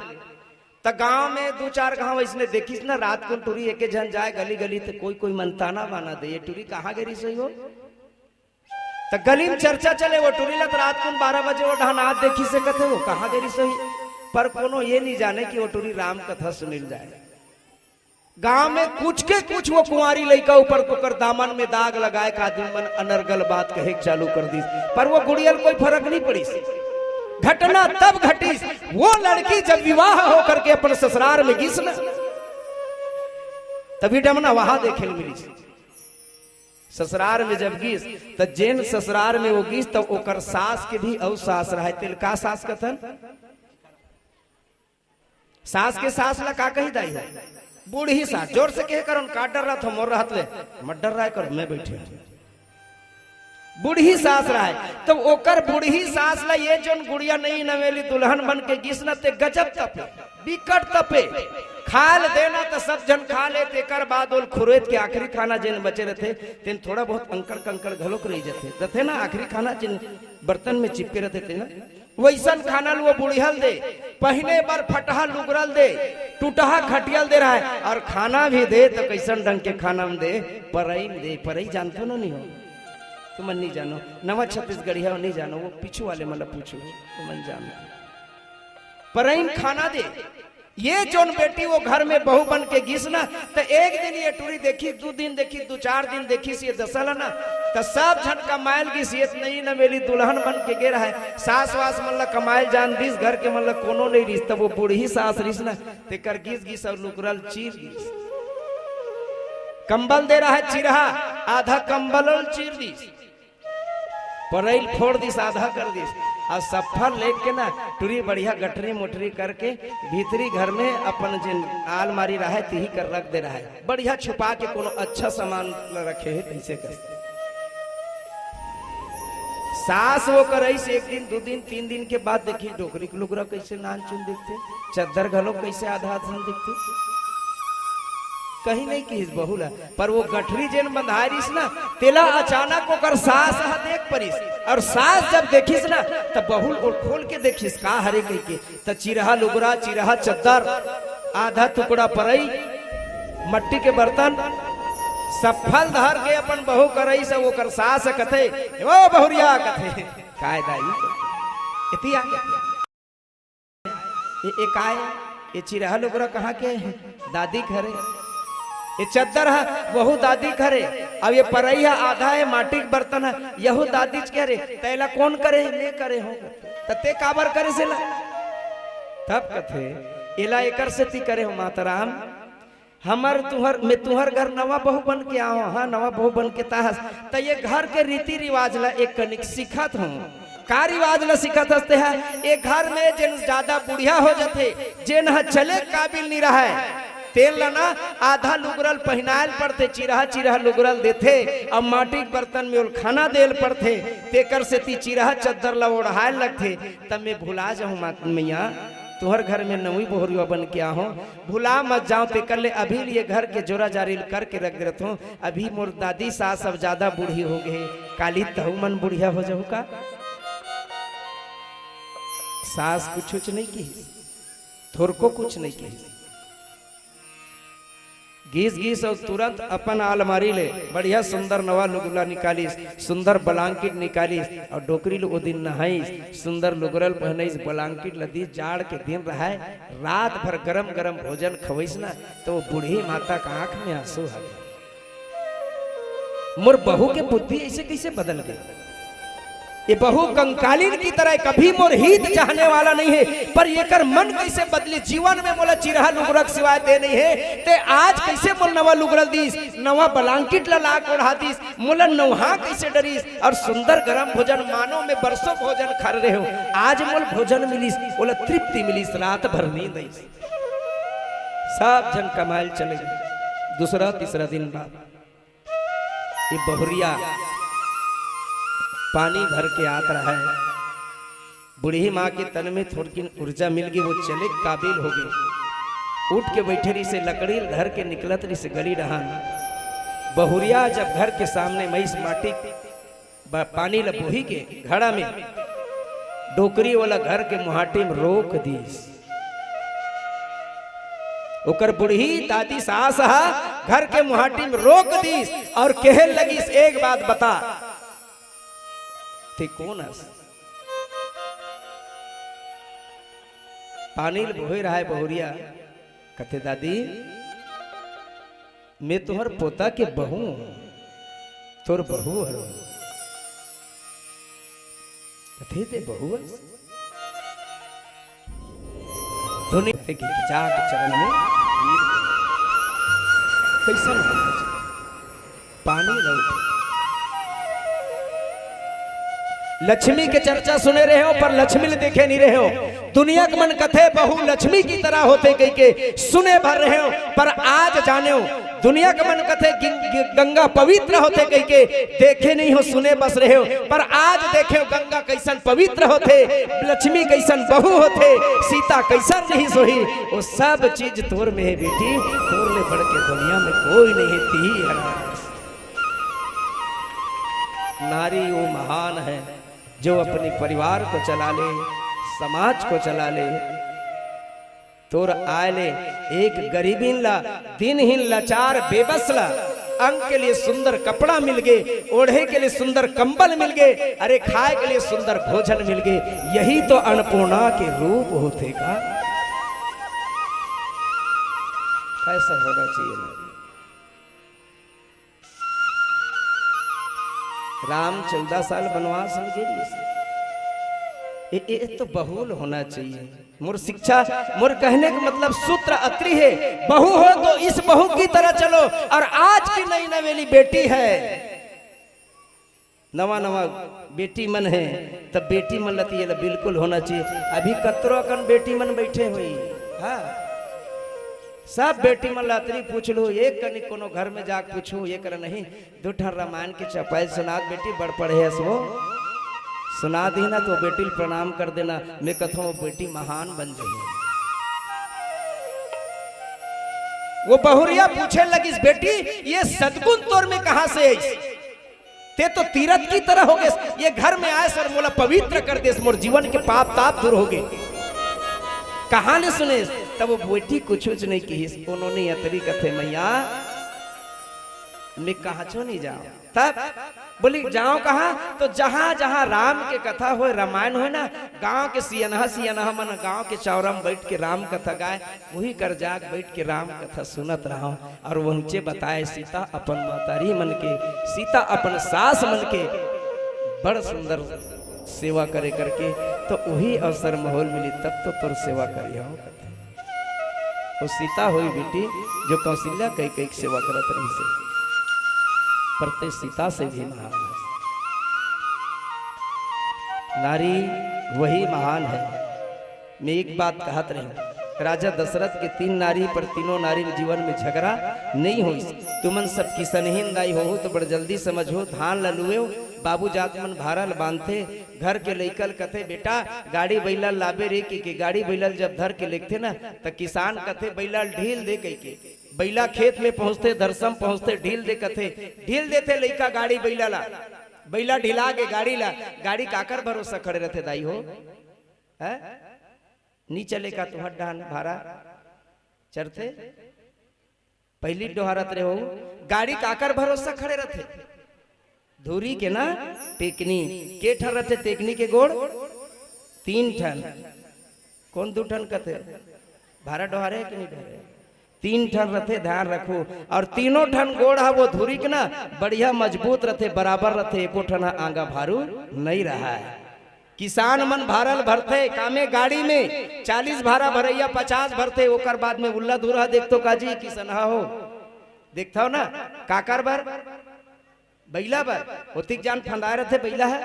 त गांव में दू चार गांव अइसने देखिस ना, रात कुन टुरी एके झन जाए गली गली, त कोई कोई मन ताना बाना दे, "ये टुरी कहाँ गे रिस होही वो?" त गली में चर्चा चले, वो टुरी ला त रात कुन बारह बजे वो डहन आत देखिस हे कथे, "वो कहाँ गे रिस होही?" पर कोनो ये नहीं जाने कि वो टुरी राम कथा सुनिल जाए। गांव में कुछ के कुछ वो कुंवारी लइका ऊपर ओकर दामन में दाग लगाए के आदमी मन अनर्गल बात कहे के चालू कर दीस, पर वो गुड़िया ल कोई फरक नहीं पड़ीस। घटना तब घटिस, वो लड़की जब विवाह होकर के अपन ससुरार में गिस ना, तभी डमना वहां देखे ल मिलिस। ससुरार में जब गिस, त जेन ससुरार में वो गिस, त ओकर सास के भी अउ सास रहे, तेल का सास कथन? सास के सास ला का कही दाई हो? बूढ़ी सास। जोर से कहे करो न, का डर रहा था मोर रहत ले? मत डर रहा करो, मैं बैठे हूँ। बूढ़ी सास रहे, तो ओकर बूढ़ी सास ला ये जोन गुड़िया नई नवेली दुल्हन बन के गिस न, ते गजब तपे, बिकट तपे। खाल देना त सब झन खा ले, तेकर बाद ओल खुरेद के आखिरी खाना जेन बचे रहते, तेन थोड़ा बहुत अंकड़ कंकड़ घलोक रही जाते, दथे ना आखिरी खाना जेन बर्तन में चिपके रहते थे ना, वैसन खाना ल वो बुढ़िया ल दे, पहिने बर फटहा लुगरा ल दे, टूटहा खटिया ल दे रहा है, और खाना भी दे तो कैसन ढंग के खाना म दे, परई म दे। परई जानते हो ना, नहीं हो, तुमन नहीं जानो, नवा छत्तीसगढ़िया नहीं जानो, वो पीछू वाले मन ल पूछो, तुमन जानो। परई म खाना दे, ये जोन बेटी वो घर में बहू बन के गिस ना, त एक दिन ये टुरी देखी, दू दिन देखी, दू चार दिन देखिस ये दसा ला ना, त सब झन कमायल गिस, ये नई नवेली दुल्हन बन के गे रहे। सास वास मन ला कमायल जान दिस, घर के मन ला कोनो नहीं रिस, तब वो बूढ़ी सास रिस ना, तेकर गिस गिस और लुगरा ल चीर दिस। कंबल दे रहा है चिरहा, आधा कंबल ल चीर दिस। परई ल फोड़ दिस, आधा कर दिस, अउ सफा लेके ना टुरी बढ़िया गठरी मोटरी करके भीतरी घर में अपन जिन आलमारी रहय, तिही कर रख दे रहय। बढ़िया छुपा के कोनो अच्छा सामान ल रखे हे, तइसे कर। सास वो करइस एक दिन, दू दिन, तीन दिन के बाद देखिस डोकरी के लुगरा कइसे नान चुन दिखथे, चद्दर घलो कइसे आधा आधा दिखथे। कहीं नहीं किहिस बहू ला, पर वो गठरी जेन बंधाय रिहिस ना, तेला अचानक ओकर सास ह देख परिस, अउ सास जब देखिस ना, त बहू ल ओर खोल के देखिस, का हरे कहिके, त चिरहा लुगरा, चिरहा चद्दर, आधा टुकड़ा परई, मट्टी के बर्तन, सफल धर के अपन बहू करइस, ओकर सास कथे, "ओ बहुरिया," कथे, "काय दाई?" एती आ। ए, ए काय? ए चिरहा लुगरा कहाँ के? दादी के हरे। ए चद्दर ह, वहू दादी के हरे। अब ए परई ह आधा हे, माटी के बर्तन ह, यहू दादी के हरे। त एला कोन करे? मैं करे हों। त तें काबर करेस एला? तब कथे, एला एकर सेती करे हों माताराम, हमर तुंहर, मैं तुंहर घर नवा बहू बन के आहों, हाँ, नवा बहू बन के त आहस, त ए घर के रीति रिवाज ला एक कनिक सीखत हों। का रिवाज ला सीखत हस तें ह? ए घर में जेन जादा बुढ़िया हो जाथे, जेन ह चले काबिल नी रहय, तेन ला ना आधा लुगरा ल पहिनाय ल पड़थे, चिरहा चिरहा लुगरा ल देथे, अउ माटी के बर्तन में ओला खाना दे ल पड़थे, तेकर सेती चिरहा चद्दर ला ओढ़ाय ल लगथे। त मैं भुला जाहूं मात मइया, तुंहर घर में नवी बहुरिया बन के आहों, भुला मत जाओ, तेकर ले अभी ले ए घर के जोरा जारी ल करके रख देत हों। अभी मोर दादी सास अब जादा बूढ़ी हो गे हे, काली तहू मन बुढ़िया हो जाहू का? सास कुछुच नहीं किहिस, थोरको कुछ नहीं किहिस। गिस गिस अउ तुरंत अपन आलमारी ले बढ़िया सुंदर नवा लुगरा निकालिस, सुंदर ब्लैंकेट निकालिस अउ डोकरी ल ओ दिन नहाइस, सुंदर लुगरा ल पहनाइस, ब्लैंकेट ल दिस, जाड़ के दिन रहय, रात भर गरम गरम भोजन खवइस ना, त ओ बूढ़ी माता के आंख में आंसू आ गे। मोर बहू के बुद्धि अइसे कइसे बदल गे? ए बहू कंकालिन की तरह, कभी मोर हित चाहने वाला नहीं हे, पर एकर मन कइसे बदलिस? जीवन में मोला चिरहा लुगरा के सिवाय दे नहीं हे, तें आज कइसे मोला नवा लुगरा दिस, नवा ब्लैंकेट ला ला के ओढ़ा दिस, मोला नउहा कइसे डरिस, अउ सुंदर गरम भोजन, मानो मैं बरसों भोजन खाय रहेंव, आज मोला भोजन मिलिस, ओला तृप्ति मिलिस, रात भर नींद आइस। सब झन कमाय ल चले गे। दूसरा तीसरा दिन बाद ए बहुरिया पानी भर के आत रहय। बूढ़ी माँ के तन में थोड़किन ऊर्जा मिल गे, वो चले के काबिल हो गे। उठ के बइठे रिहिसे, लकड़ी ल धर के निकलत रिहिसे गली डहान। बहुरिया जब घर के सामने मइस माटी ब-, पानी ल बोही के घड़ा में डोकरी वाला घर के मुहाटी में रोक दिस। ओकर बूढ़ी दादी सास ह घर के मुहाटी में रोक दिस अउ कहे लगिस, "एक बात बता, तें कोन हस?" पानी ल बोहे रहय बहुरिया, कथे, "दादी, मैं तुंहर पोता के बहू हंव, तोर बहू हरंव।" कथे, "तें बहू हस?" धुनी के खिंचा के चरण में गिर गे। कइसन होना चाहिए? पानी लौट। लक्ष्मी के चर्चा सुने रहेंव, पर लक्ष्मी ल देखे नहीं रहेंव। दुनिया के मन कथे, "बहू लक्ष्मी की तरह होथे," कहिके सुने भर रहेंव, पर आज जानेंव, दुनिया के मन कथे, "गिं-, गि-, गंगा पवित्र होथे," कहिके देखे नहीं हों, सुने बस रहेंव, पर आज देखेंव गंगा कइसन पवित्र होथे, लक्ष्मी कइसन बहू होथे, सीता कइसन रिहिस होही, वो सब चीज तोर में हे बेटी, तोर ले बढ़ के दुनिया में कोई नहीं हे, तिही हरस। नारी वो महान है जो अपने परिवार को चला ले, समाज को चला ले। तोर आय ले एक गरीबिन ला, दीनहीन, लाचार, बेबस ला अंग के लिए सुंदर कपड़ा मिल गे, ओढ़े के लिए सुंदर कंबल मिल गे, अरे खाय के लिए सुंदर भोजन मिल गे। यही तो अन्नपूर्णा के रूप होथे का। कैसा होना चाहिए नारी? राम चौदह साल वनवास में गे रिहिस। ए, ए, ए तो बहू ल होना चाहिए। मोर शिक्षा, मोर कहने का मतलब सूत्र अतरी हे, बहू हो तो इस बहू की तरह चलो। और आज की नई नवेली बेटी है, नवा नवा बेटी मन हे, तब बेटी मन ला तो ये ला बिल्कुल होना चाहिए। अभी कतरो अकन बेटी मन बैठे हुई, हाँ, सब बेटी मन ला अतरी पूछ लू, एक कनी कोनो घर में जाके पूछू, ये कर नहीं, दू ठन रामायण के चौपाई सुनात बेटी, बड़ पढ़े हस वो, सुना दी ना तो बेटी ल प्रणाम कर देना, मैं कथों वो बेटी महान बन जाही। वो बहुरिया पूछे लगिस, "बेटी, ये सदगुण तोर में कहाँ से आइस?" ते तो तीरथ की तरह हो गेस, ये घर में आएस अउ मोला पवित्र कर देस, मोर जीवन के पाप ताप दूर हो गे। कहाँ ले सुनेस? तब वो बेटी कुछुच नहीं किहिस, कोनो नहीं अतरी कथे, "मैया, मैं कहांचो नहीं जांव।" तब बोली, "जांव कहाँ?" तो जहाँ जहाँ राम के कथा होय, रामायण होय ना, गांव के सियनहा सियनहा मन गांव के चौरा में बैठ के राम कथा गाय, वही कर जाग बैठ के राम कथा सुनत रहंव। अउ वंचे बताए सीता अपन महतारी मन के, सीता अपन सास मन के बड़ सुंदर सेवा करे करके, तो वही अवसर माहौल मिली, तब तो तोर सेवा करिहंव। वो सीता होई बेटी, जो कौशल्या कैकई के सेवा करत रहिसे, पर ते सीता से भी महान है। नारी वही महान है। मैं एक बात कहत रही, राजा दशरथ के तीन नारी, पर तीनों नारी के जीवन में झगड़ा नहीं होइस। तुमन सब किसनहिन दाई होहू तो बड़ जल्दी समझो, धान ला लुएव, बाबू जात मन भारा ल बांधथे, घर के लइका ल कथे, "बेटा, गाड़ी बइला ल लाबे रे," कहिके। गाड़ी बइला ल जब धर के लेगथे ना, त किसान कथे, "बइला ल ढील दे," कहिके। बइला खेत में पहुंचथे, धरसम पहुंचथे, ढील दे कथे, ढील देथे लइका गाड़ी बइला ला। बइला ढिला गे गाड़ी ला, गाड़ी काकर भरोसा खड़े रथे दाई हो? हैं? नी चले का तुहर डहान भारा चरथे? पहिली डोहारत रहे हो, गाड़ी काकर भरोसा खड़े रथे? धुरी के ना टेकनी। के ठन रथे टेकनी के गोड़? तीन ठन। कौन दू ठन कथे? भारा डोहारे कि नहीं डोहारे? तीन ठन रथे, ध्यान रखो। अउ तीनों ठन गोड़ हा वो धुरी के ना बढ़िया मजबूत रथे, बराबर रथे, एको ठन हा आंगा भारू नहीं रहय। किसान मन भारा ल भरथे कामे गाड़ी में, चालीस भारा भरइया पचास भरथे, ओकर बाद में उल्ला धुरहा देखथो काजी किसनहा हो, देखथव ना, काकर बर? बइला बर। ओतिक जान फंदाए रथे बइला ह,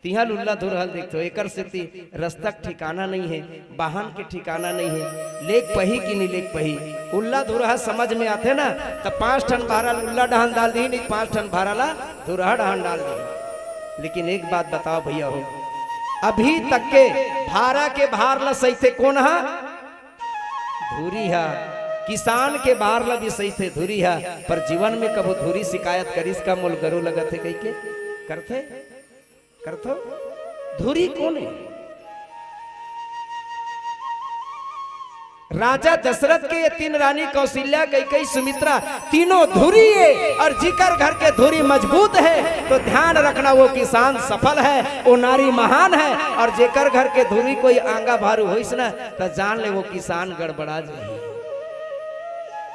तिहां ल उल्ला धुरहा ल देखथो। एकर सेती रस्ता के ठिकाना नहीं है, वाहन के ठिकाना नहीं है, लेग पही कि नहीं लेग पही। उल्ला धुरहा समझ में आथे ना, त पांच ठन भारा ल उल्ला डहान डाल दिही, नहीं पांच ठन भारा ला धुरहा डहान डाल दिही। लेकिन एक बात बताओ भइया हो, अभी तक के भारा के भार ला सहिथे कोन हा? धुरी हा। किसान के भार ला भी सहिथे धुरी हा। पर जीवन में कभू धुरी शिकायत करिस का, मोल गरू लगत हे कहिके? करथे? करथो? धुरी कोन हे? राजा दशरथ के ये तीन रानी कौशल्या, कैकई, सुमित्रा, तीनों धुरी हे। अउ जिकर घर के धुरी मजबूत हे तो ध्यान रखना, वो किसान सफल हे, वो नारी महान हे। अउ जेकर घर के धुरी कोई आंगा भारू होइस ना, त जान ले वो किसान गड़बड़ा जाही।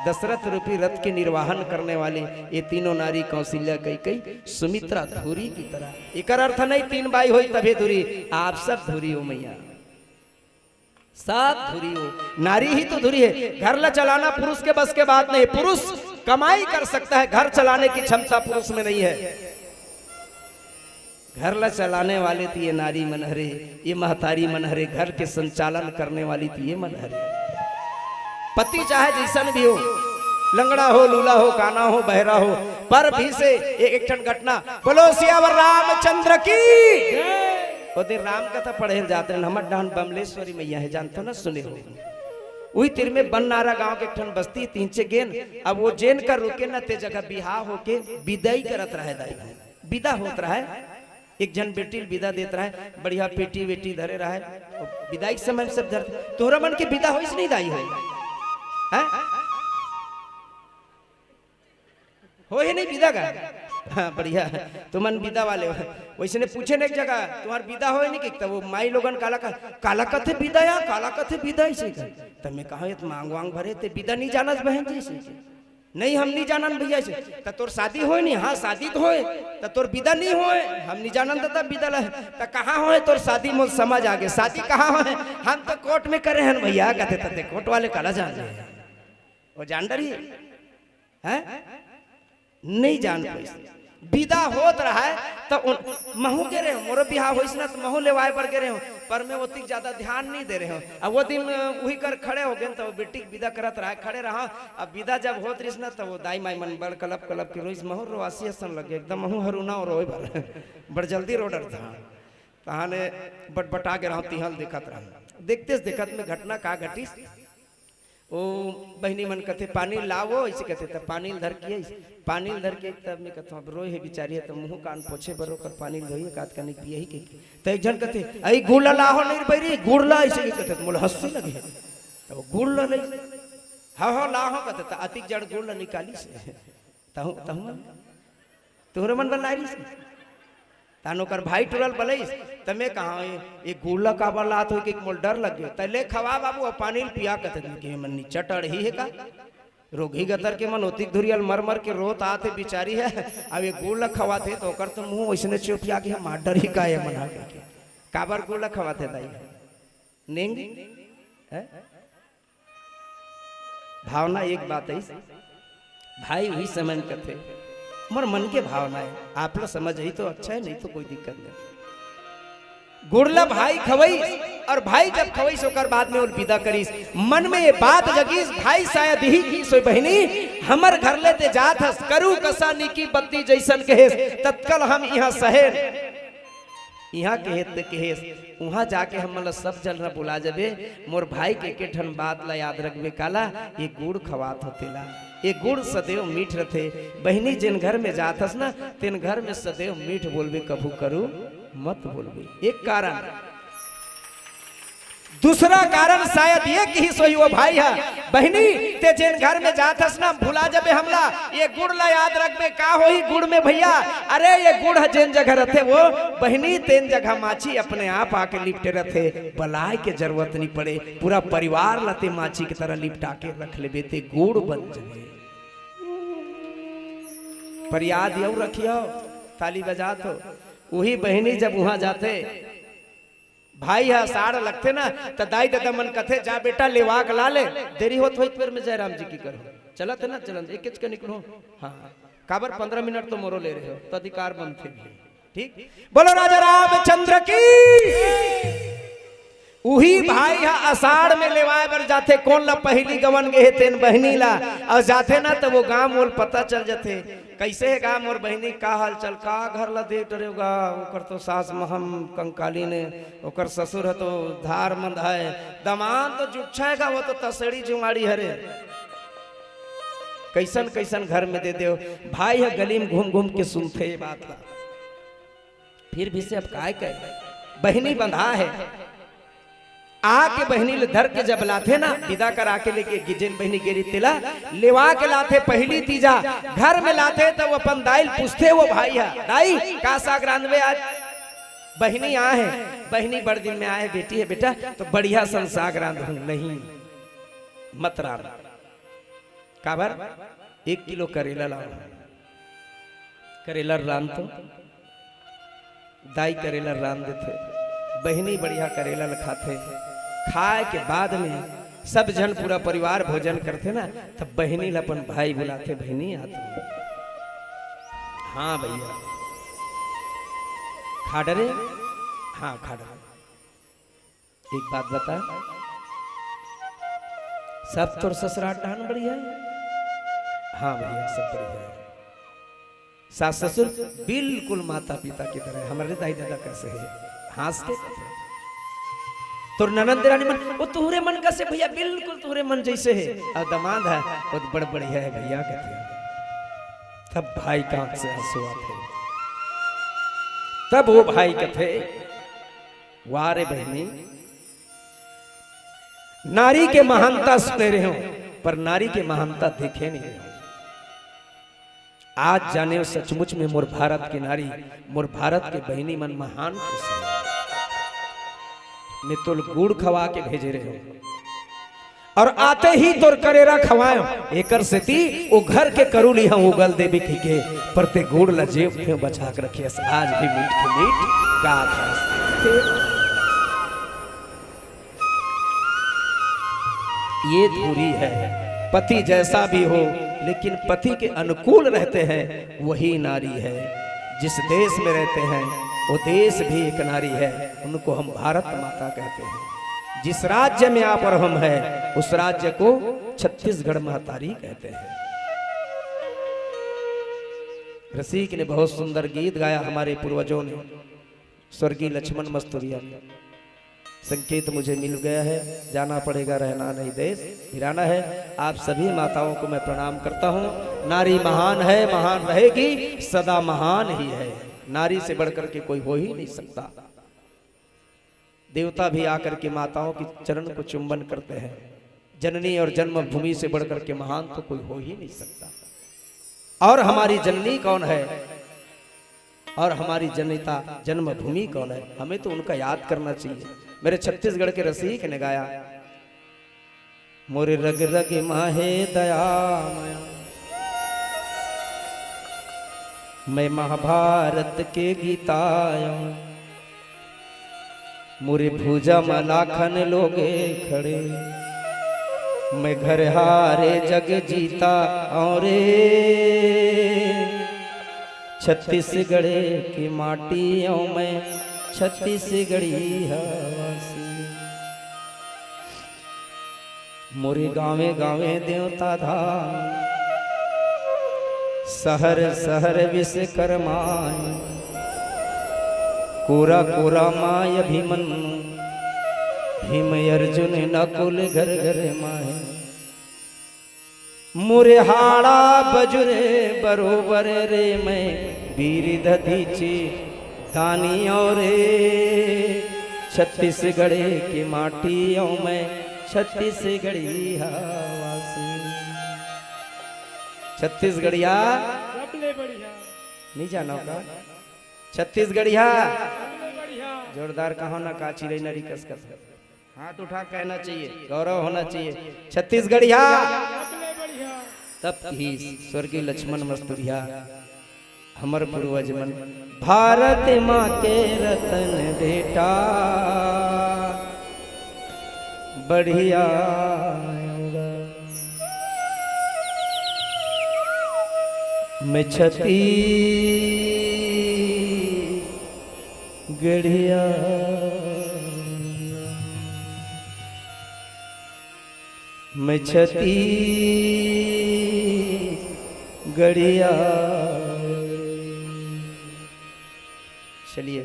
दशरथ रूपी रथ के निर्वाहन करने वाली ये तीनों नारी कौशल्या, कैकई, सुमित्रा धुरी की तरह। एकर अर्थ नहीं तीन बाई होई तभे धुरी, आप सब धुरी हो मैया। सब धुरी हो, नारी ही तो धुरी हे। घर ला चलाना पुरुष के बस के बात नहीं, पुरुष कमाई कर सकता है, घर चलाने की क्षमता पुरुष में नहीं है। घर ला चलाने वाले तो ये नारी मन हरे, ये महतारी मन हरे, घर के संचालन करने वाली तो ये मन हरे। पति चाहे जइसन भी हो, लंगड़ा हो, लूला हो, काना हो, बहरा हो, पर भी से ए-, एक ठन घटना, बोलो सियावर रामचंद्र की। ओ दिन राम कथा पढ़े ल जात रहेन, हमर डहान बमलेश्वरी मैया हे, जानथो ना, सुने हो। उही तीर में बननारा गांव के एक ठन बस्ती, तिहंचे गेन। अब वो जेन कर रुके ना, ते जगह बिहाव होके बिदाई करत रहय दाई, बिदा होत रहय। एक झन बेटी ल बिदा देत रहय, बढ़िया पेटी वेटी धरे रहय। बिदाई के समय में सब धरथे। तोहरा मन के बिदा होइस नहीं दाई हो? हैं? होय हे नहीं बिदा का? हाँ, बढ़िया। तुमन बिदा वाले हो। वइसने पूछेन एक जगह, "तुम्हार बिदा होय नहीं कि?" तब वो माई लोगन काला का, "काला कथे बिदा या? काला कथे बिदा?" अइसे कहे। तब मैं कहा, "ये तो मांग वांग भरे, ते बिदा नहीं जानस बहन जी?" अइसे कहे। "नहीं, हम नहीं जानन भैया।" अइसे, "त तोर शादी होय नहीं?" "हाँ, शादी तो होय।" "त तोर बिदा नहीं होय?" "हम नहीं जानन दादा बिदा ला।" "त कहाँ होय तोर शादी?" मोर समझ आ गे, "शादी कहाँ होय?" "हम तो कोर्ट में करे हन भैया।" कथे, "त ते कोर्ट वाले काला जान ले?" वो जान डरही? हैं? नहीं जान पाइस। बिदा होत रहय, त उन, महूँ गे रहेंव, मोरो बिहाव होइस ना, त महूँ लेवाय बर गे रहेंव, पर मैं ओतिक ज्यादा ध्यान नइ दे रहेंव। अब वो दिन, अ, उही कर खड़े हो गेन, त वो बेटी के बिदा करत रहा, खड़े रहा। अब बिदा जब होत रहिस ना, त वो दाई माई मन बड़ कलप कलप के रोइस, महूँ रोवासी असन लगे, एकदम महूँ हरूना अउ रोय बर। बड़ जल्दी रो डरथंव। तहाने बटबटा गे रहंव, तिहाँ ल देखत रहंव। देखतेस देखत में घटना का घटिस, ओ बहिनी मन कथे, "पानी लावो," अइसे कथे, त पानी ल धर के आइस, पानी ल धर के तब में कथंव, "अब रोय हे बिचारी ह, त मुहूँ कान पोछे बर ओकर पानी ल धोही, एकाध कनिक पियही," कहिके। त एक झन कथे, "अई गुड़ ला लाहो नहीं रे बइरी, गुड़ ला," अइसे कथे, त मोला हंसी लगे। त वो गुड़ ला लइस, "हव, हव, लाहो," कथे, त अतिक जड़ गुड़ ला निकालिस। तहूँ, तहूँ मन, तुहरे मन बर लाय रहिस। तहान ओकर भाई टूरा ल बलइस, त में कहा, "ए, ए गुड़ ला काबर लात होही?" कहिके मोला डर लग गे। "त ले खवा बाबू, अउ पानी ल पिया," कथे। त में कहेंव, "ए मन निच्चट अड़ही हे का? रोगही गतर के मन ओतिक धुरिहा ल मर मर के रोत आत हे बिचारी ह, अब ए गुड़ ला खवात हे, त ओकर त मुहूँ ओइसने चोपिया गे हे, मार डरही का ए मन ह?" कहिके। "काबर गुड़ ला खवात हे दाई? नेंग?" हैं? भावना एक बात अइस, भाई उही समय में कथे, मोर मन के भावना हे, आप ला समझ आही त अच्छा हे, नहीं त कोई दिक्कत नहीं। गुड़ ला भाई खवइस, अउ भाई जब खवइस, ओकर बाद में ओला बिदा करिस। मन में ये बात जगिस, भाई शायद इही कहिस होही, "बहिनी, हमर घर ले ते जात हस, करू कसा नीकी बत्ती जइसन कहेस, तत्काल हम इहाँ सहेन।" इहाँ कहे त कहेस, उहाँ जाके हमन ला सब झन ला बुला जबे, मोर भाई के एके ठन बात ला याद रखबे, काला, ये गुड़ खवात हो तेला, ये गुड़ सदैव मीठ रथे। बहिनी, जेन घर में जात हस ना, तेन घर में सदैव मीठ बोलबे, कभू करू मत बोलबे। एक कारण। दूसरा कारण शायद ये कहिस होही वो भाई ह, "बहिनी, ते जेन घर में जात हस ना, भुला जबे हमला, ये गुड़ ला याद रखबे।" का होही गुड़ में भइया? अरे, ये गुड़ ह जेन जगह रथे वो बहिनी, तेन जगह माछी अपने आप आके लिपटे रथे, बलाय के जरूरत नइ पड़े। पूरा परिवार ला ते माछी के तरह लिपटा के रख लेबे, ते गुड़ बन जबे। पर याद अउ रखियो, ताली बजात हो, उही बहिनी जब उहाँ जाथे, भाई ह असाढ़ लगथे ना, त दाई ददा मन कथे, "जा बेटा, लेवा के ला ले।" देरी होत होई त फेर में जयराम जी की करो। चलत हे ना, चलन, एकेच के निकलो। हाँ, काबर पंद्रह मिनट तो मोरो ले रहे हो, त अधिकार बनथे भी। ठीक? बोलो राजा रामचंद्र की। उही भाई ह असाढ़ में लेवाय बर जाथे, कोन ला? पहिली गवन गे हे तेन बहिनी ला, अउ जाथे ना त वो गाँव मोल पता चल जाथे। कइसे हे गा मोर बहिनी, का हाल चाल, का घर ला देख डरेव गा, ओकर तो सास महम कंकालीन हे, ओकर ससुर ह तो धार मंदा हे, दमांद तो जुच्छा हे गा, वो तो तसेड़ी जुआड़ी हरे। कइसन कइसन घर में दे देव। भाई ह गली में घूम घूम के सुनथे ये बात ला, फिर भी से अब काय करे, बहिनी बंधा हे। आके बहिनी ल धर के जब लाथे ना, बिदा करा के लेके गे-, जेन बहिनी गे रही तेला लेवा के लाथे पहिली तीजा, घर में लाथे त वो अपन दाई ल पूछथे वो भाई ह, "दाई, का साग रांधबे आज?" बहिनी आए हे, बहिनी बड़ दिन में आए हे, बेटी हे बेटा, त बढ़िया सन साग रांधहूँ। "नहीं, मत रांध।" "काबर?" "एक किलो करेला लाव।" करेला रांध तो दाई करेला रांध देथे, बहिनी बढ़िया करेला ल खाथे। खाय के बाद में सब झन पूरा परिवार भोजन करथे ना, तब बहिनी ल अपन भाई बुलाथे, "बहिनी, आ तो।" "हाँ भइया।" "खा डरे?" "हाँ, खा डरे।" "एक बात बता, सब तोर ससुराल डहन बढ़िया हे?" "हाँ भइया, सब बढ़िया हे।" "सास ससुर?" "बिल्कुल माता पिता की तरह, हमर दाई ददा कस हे।" हाँस के। "तोर ननद देरानी मन?" "वो तुहरे मन कस हे भइया, बिल्कुल तुहरे मन जइसे हे।" "अउ दमांद ह?" "वो तो बड़ बढ़िया हे भइया," कथे। तब भाई के आँख से आंसू आथे। तब वो भाई कथे, "वाह रे बहिनी, नारी के महानता सुने रहेंव, पर नारी के महानता देखे नइ रहेंव। आज जानेंव सचमुच में मोर भारत के नारी, मोर भारत के बहिनी मन महान कइसे हे। मैं तोल गुड़ खवा के भेजे रहेंव अउ आते ही तोर करेला खवाएंव।" एकर सेती ओ घर के करू ल इहाँ उगल देबे कहिके, पर ते गुड़ ल जेब में बचा के रखे हस, आज भी मीठ के मीठ गात हस। ये धुरी है, पति जैसा भी हो, लेकिन पति के अनुकूल रहते हैं, वही नारी है। जिस देश में रहते हैं, वो देश भी एक नारी है, उनको हम भारत माता कहते हैं। जिस राज्य में आप और हम हैं, उस राज्य को छत्तीसगढ़ महतारी कहते हैं। रसिक ने बहुत सुंदर गीत गाया हमारे पूर्वजों ने, स्वर्गीय लक्ष्मण मस्तुरिया ने। संकेत मुझे मिल गया है, जाना पड़ेगा, रहना नहीं देश वीराना है। आप सभी माताओं को मैं प्रणाम करता हूँ। नारी महान है, महान रहेगी, सदा महान ही है। नारी से बढ़कर के कोई हो ही नहीं सकता। देवता भी आकर के माताओं के चरण को चुंबन करते हैं। जननी और जन्मभूमि से बढ़कर के महान तो कोई हो ही नहीं सकता। और हमारी जननी कौन है, और हमारी जनिता जन्मभूमि कौन है, हमें तो उनका याद करना चाहिए। मेरे छत्तीसगढ़ के रसिक ने गाया, मोरे रग रग माहे दया माया, मैं महाभारत के गीता आया। मोरे भुजा म लाखन लोगे खड़े, मैं घर हारे जग जीता। और रे छत्तीसगढ़ की माटी आऊं मैं, छत्तीसगढ़ी हवासी। मोरे गावे गावे देवता धाम, शहर शहर विश्वकर्मा। कोरा कोरा माय अभिमन्यु, भीम अर्जुन नकुल घर घर माहे। मोरे हाड़ा बजुरे बरोबर रे, मैं वीर दधीची दानी और रे छत्तीसगढ़ की माटी आऊं मैं, छत्तीसगढ़ी हवासी। छत्तीसगढ़िया सबले बढ़िया। नहीं जानो का? छत्तीसगढ़िया सबले बढ़िया। जोरदार कहो ना, का चिरई नरी कस कस। हाथ उठा कहना चाहिए, गौरव होना चाहिए। छत्तीसगढ़िया सबले बढ़िया। तब ही स्वर्गीय लक्ष्मण मस्तुरिया, हमर पूर्वज मन, भारत माँ के रतन बेटा बढ़िया। मैं छत्तीसगढ़िया, मैं छत्तीसगढ़िया। चलिए।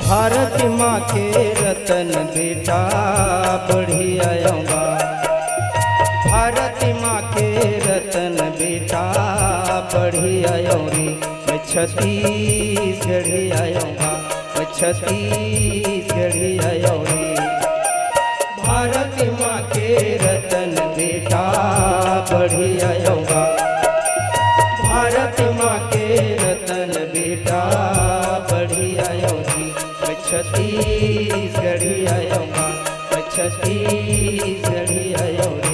भारत माँ के रतन बेटा बढ़िया आऊंगा। भारत माँ के रतन बेटा बढ़िया आऊं रे, मैं छत्तीसगढ़ी आऊंगा, मैं छत्तीसगढ़ी आऊं रे। भारत माँ के रतन बेटा बढ़िया आऊंगा। भारत माँ के रतन बेटा बढ़िया आऊं जी। मैं छत्तीसगढ़ी आऊंगा, मैं छत्तीसगढ़ी आऊं रे।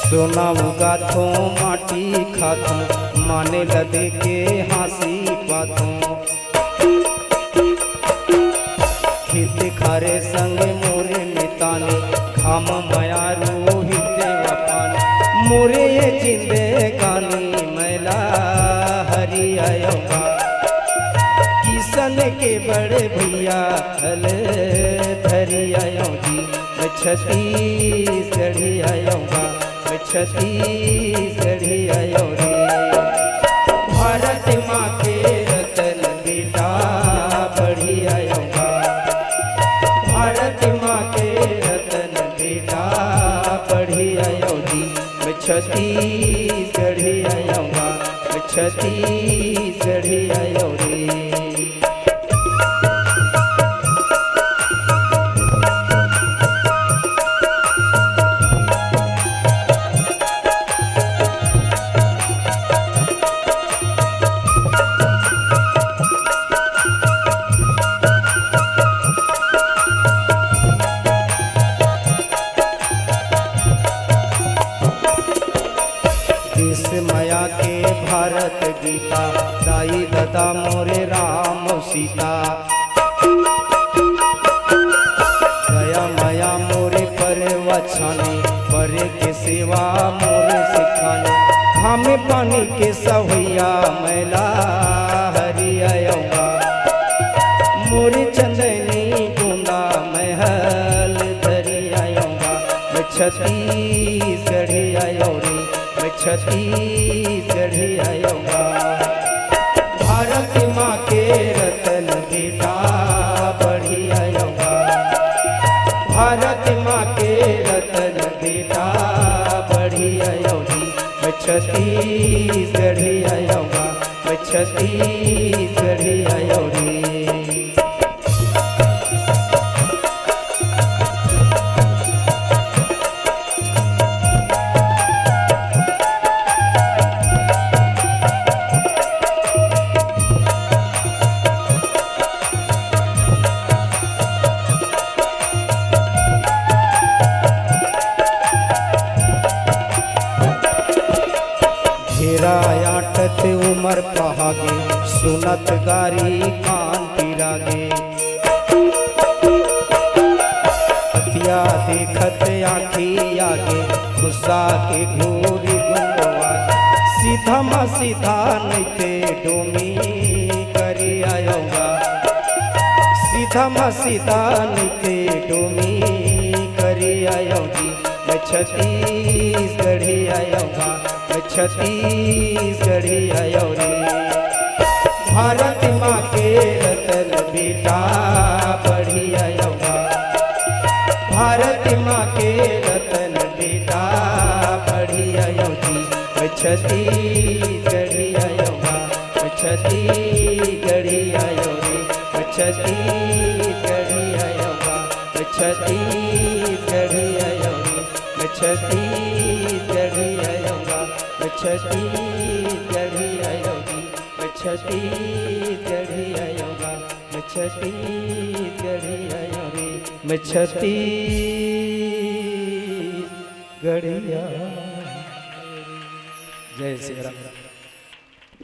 सोना उगाथों, माटी खाथों, माने ल देके हाँसी पाथों। खेत खारे संग मोरे मितानी, घाम मया रोहित वपानी। मोरे ये जिंदगानी मैला हरी आयोगा, किसन के बड़े भैया हल धरी आयो जी। मैं छत्तीसगढ़ी आयोगा, मैं छत्तीसगढ़ी आयो रे। भारत माँ के रतन बेटा बढ़िया आऊंगा। भारत माँ के रतन बेटा छत्तीसगढ़िया आयो गा, छत्तीसगढ़िया आयो रे। देश मया के भारत गीता, दाई ददा मोरे राम सीता। दया मया मोरे परवछानी, परे के सेवा मोरे सिखानी। घामे पानी के सवैया मैला हरि आयो गा, मोरे चंदनी बूंदा महल धरि आयो गा। मैं छत्तीसगढ़ी आयो रे, मैं छत्तीसगढ़ी आयो गा। भारत माँ के रतन बेटा बढ़ी आयो गा, भारत माँ के रतन बेटा बढ़ी आयो रे। मैं छत्तीसगढ़ी आयो गा, मैं छत्तीसगढ़ी आयो रे। घेरा आटत उमर पहागे, सुनत गारी कान पिरागे। अतिया देखत आँखी आगे, गुस्सा के घूरी गुंगवा। सीधा म सीधा नइते डोमी करी आयो गा, सीधा म सीधा नइते डोमी करी आयो जी। मैं छत्तीसगढ़ी आयो गा, मैं छत्तीसगढ़ी आयो रे। भारत माँ के रतन बेटा बढ़ी आयो गा, भारत माँ के रतन बेटा बढ़ी आयो जी। मैं छत्तीसगढ़ी आयो गा, मैं छत्तीसगढ़ी आयो रे, मैं छत्तीसगढ़ी आयो गा, मैं छत्तीसगढ़ी आयो रे। मैं छत्तीसगढ़ी आयो गा, मैं छत्तीसगढ़ी आयो जी, मैं छत्तीसगढ़ी आयो गा, मैं छत्तीसगढ़ी आयो रे, मैं छत्तीसगढ़ी आयो। जय श्री राम।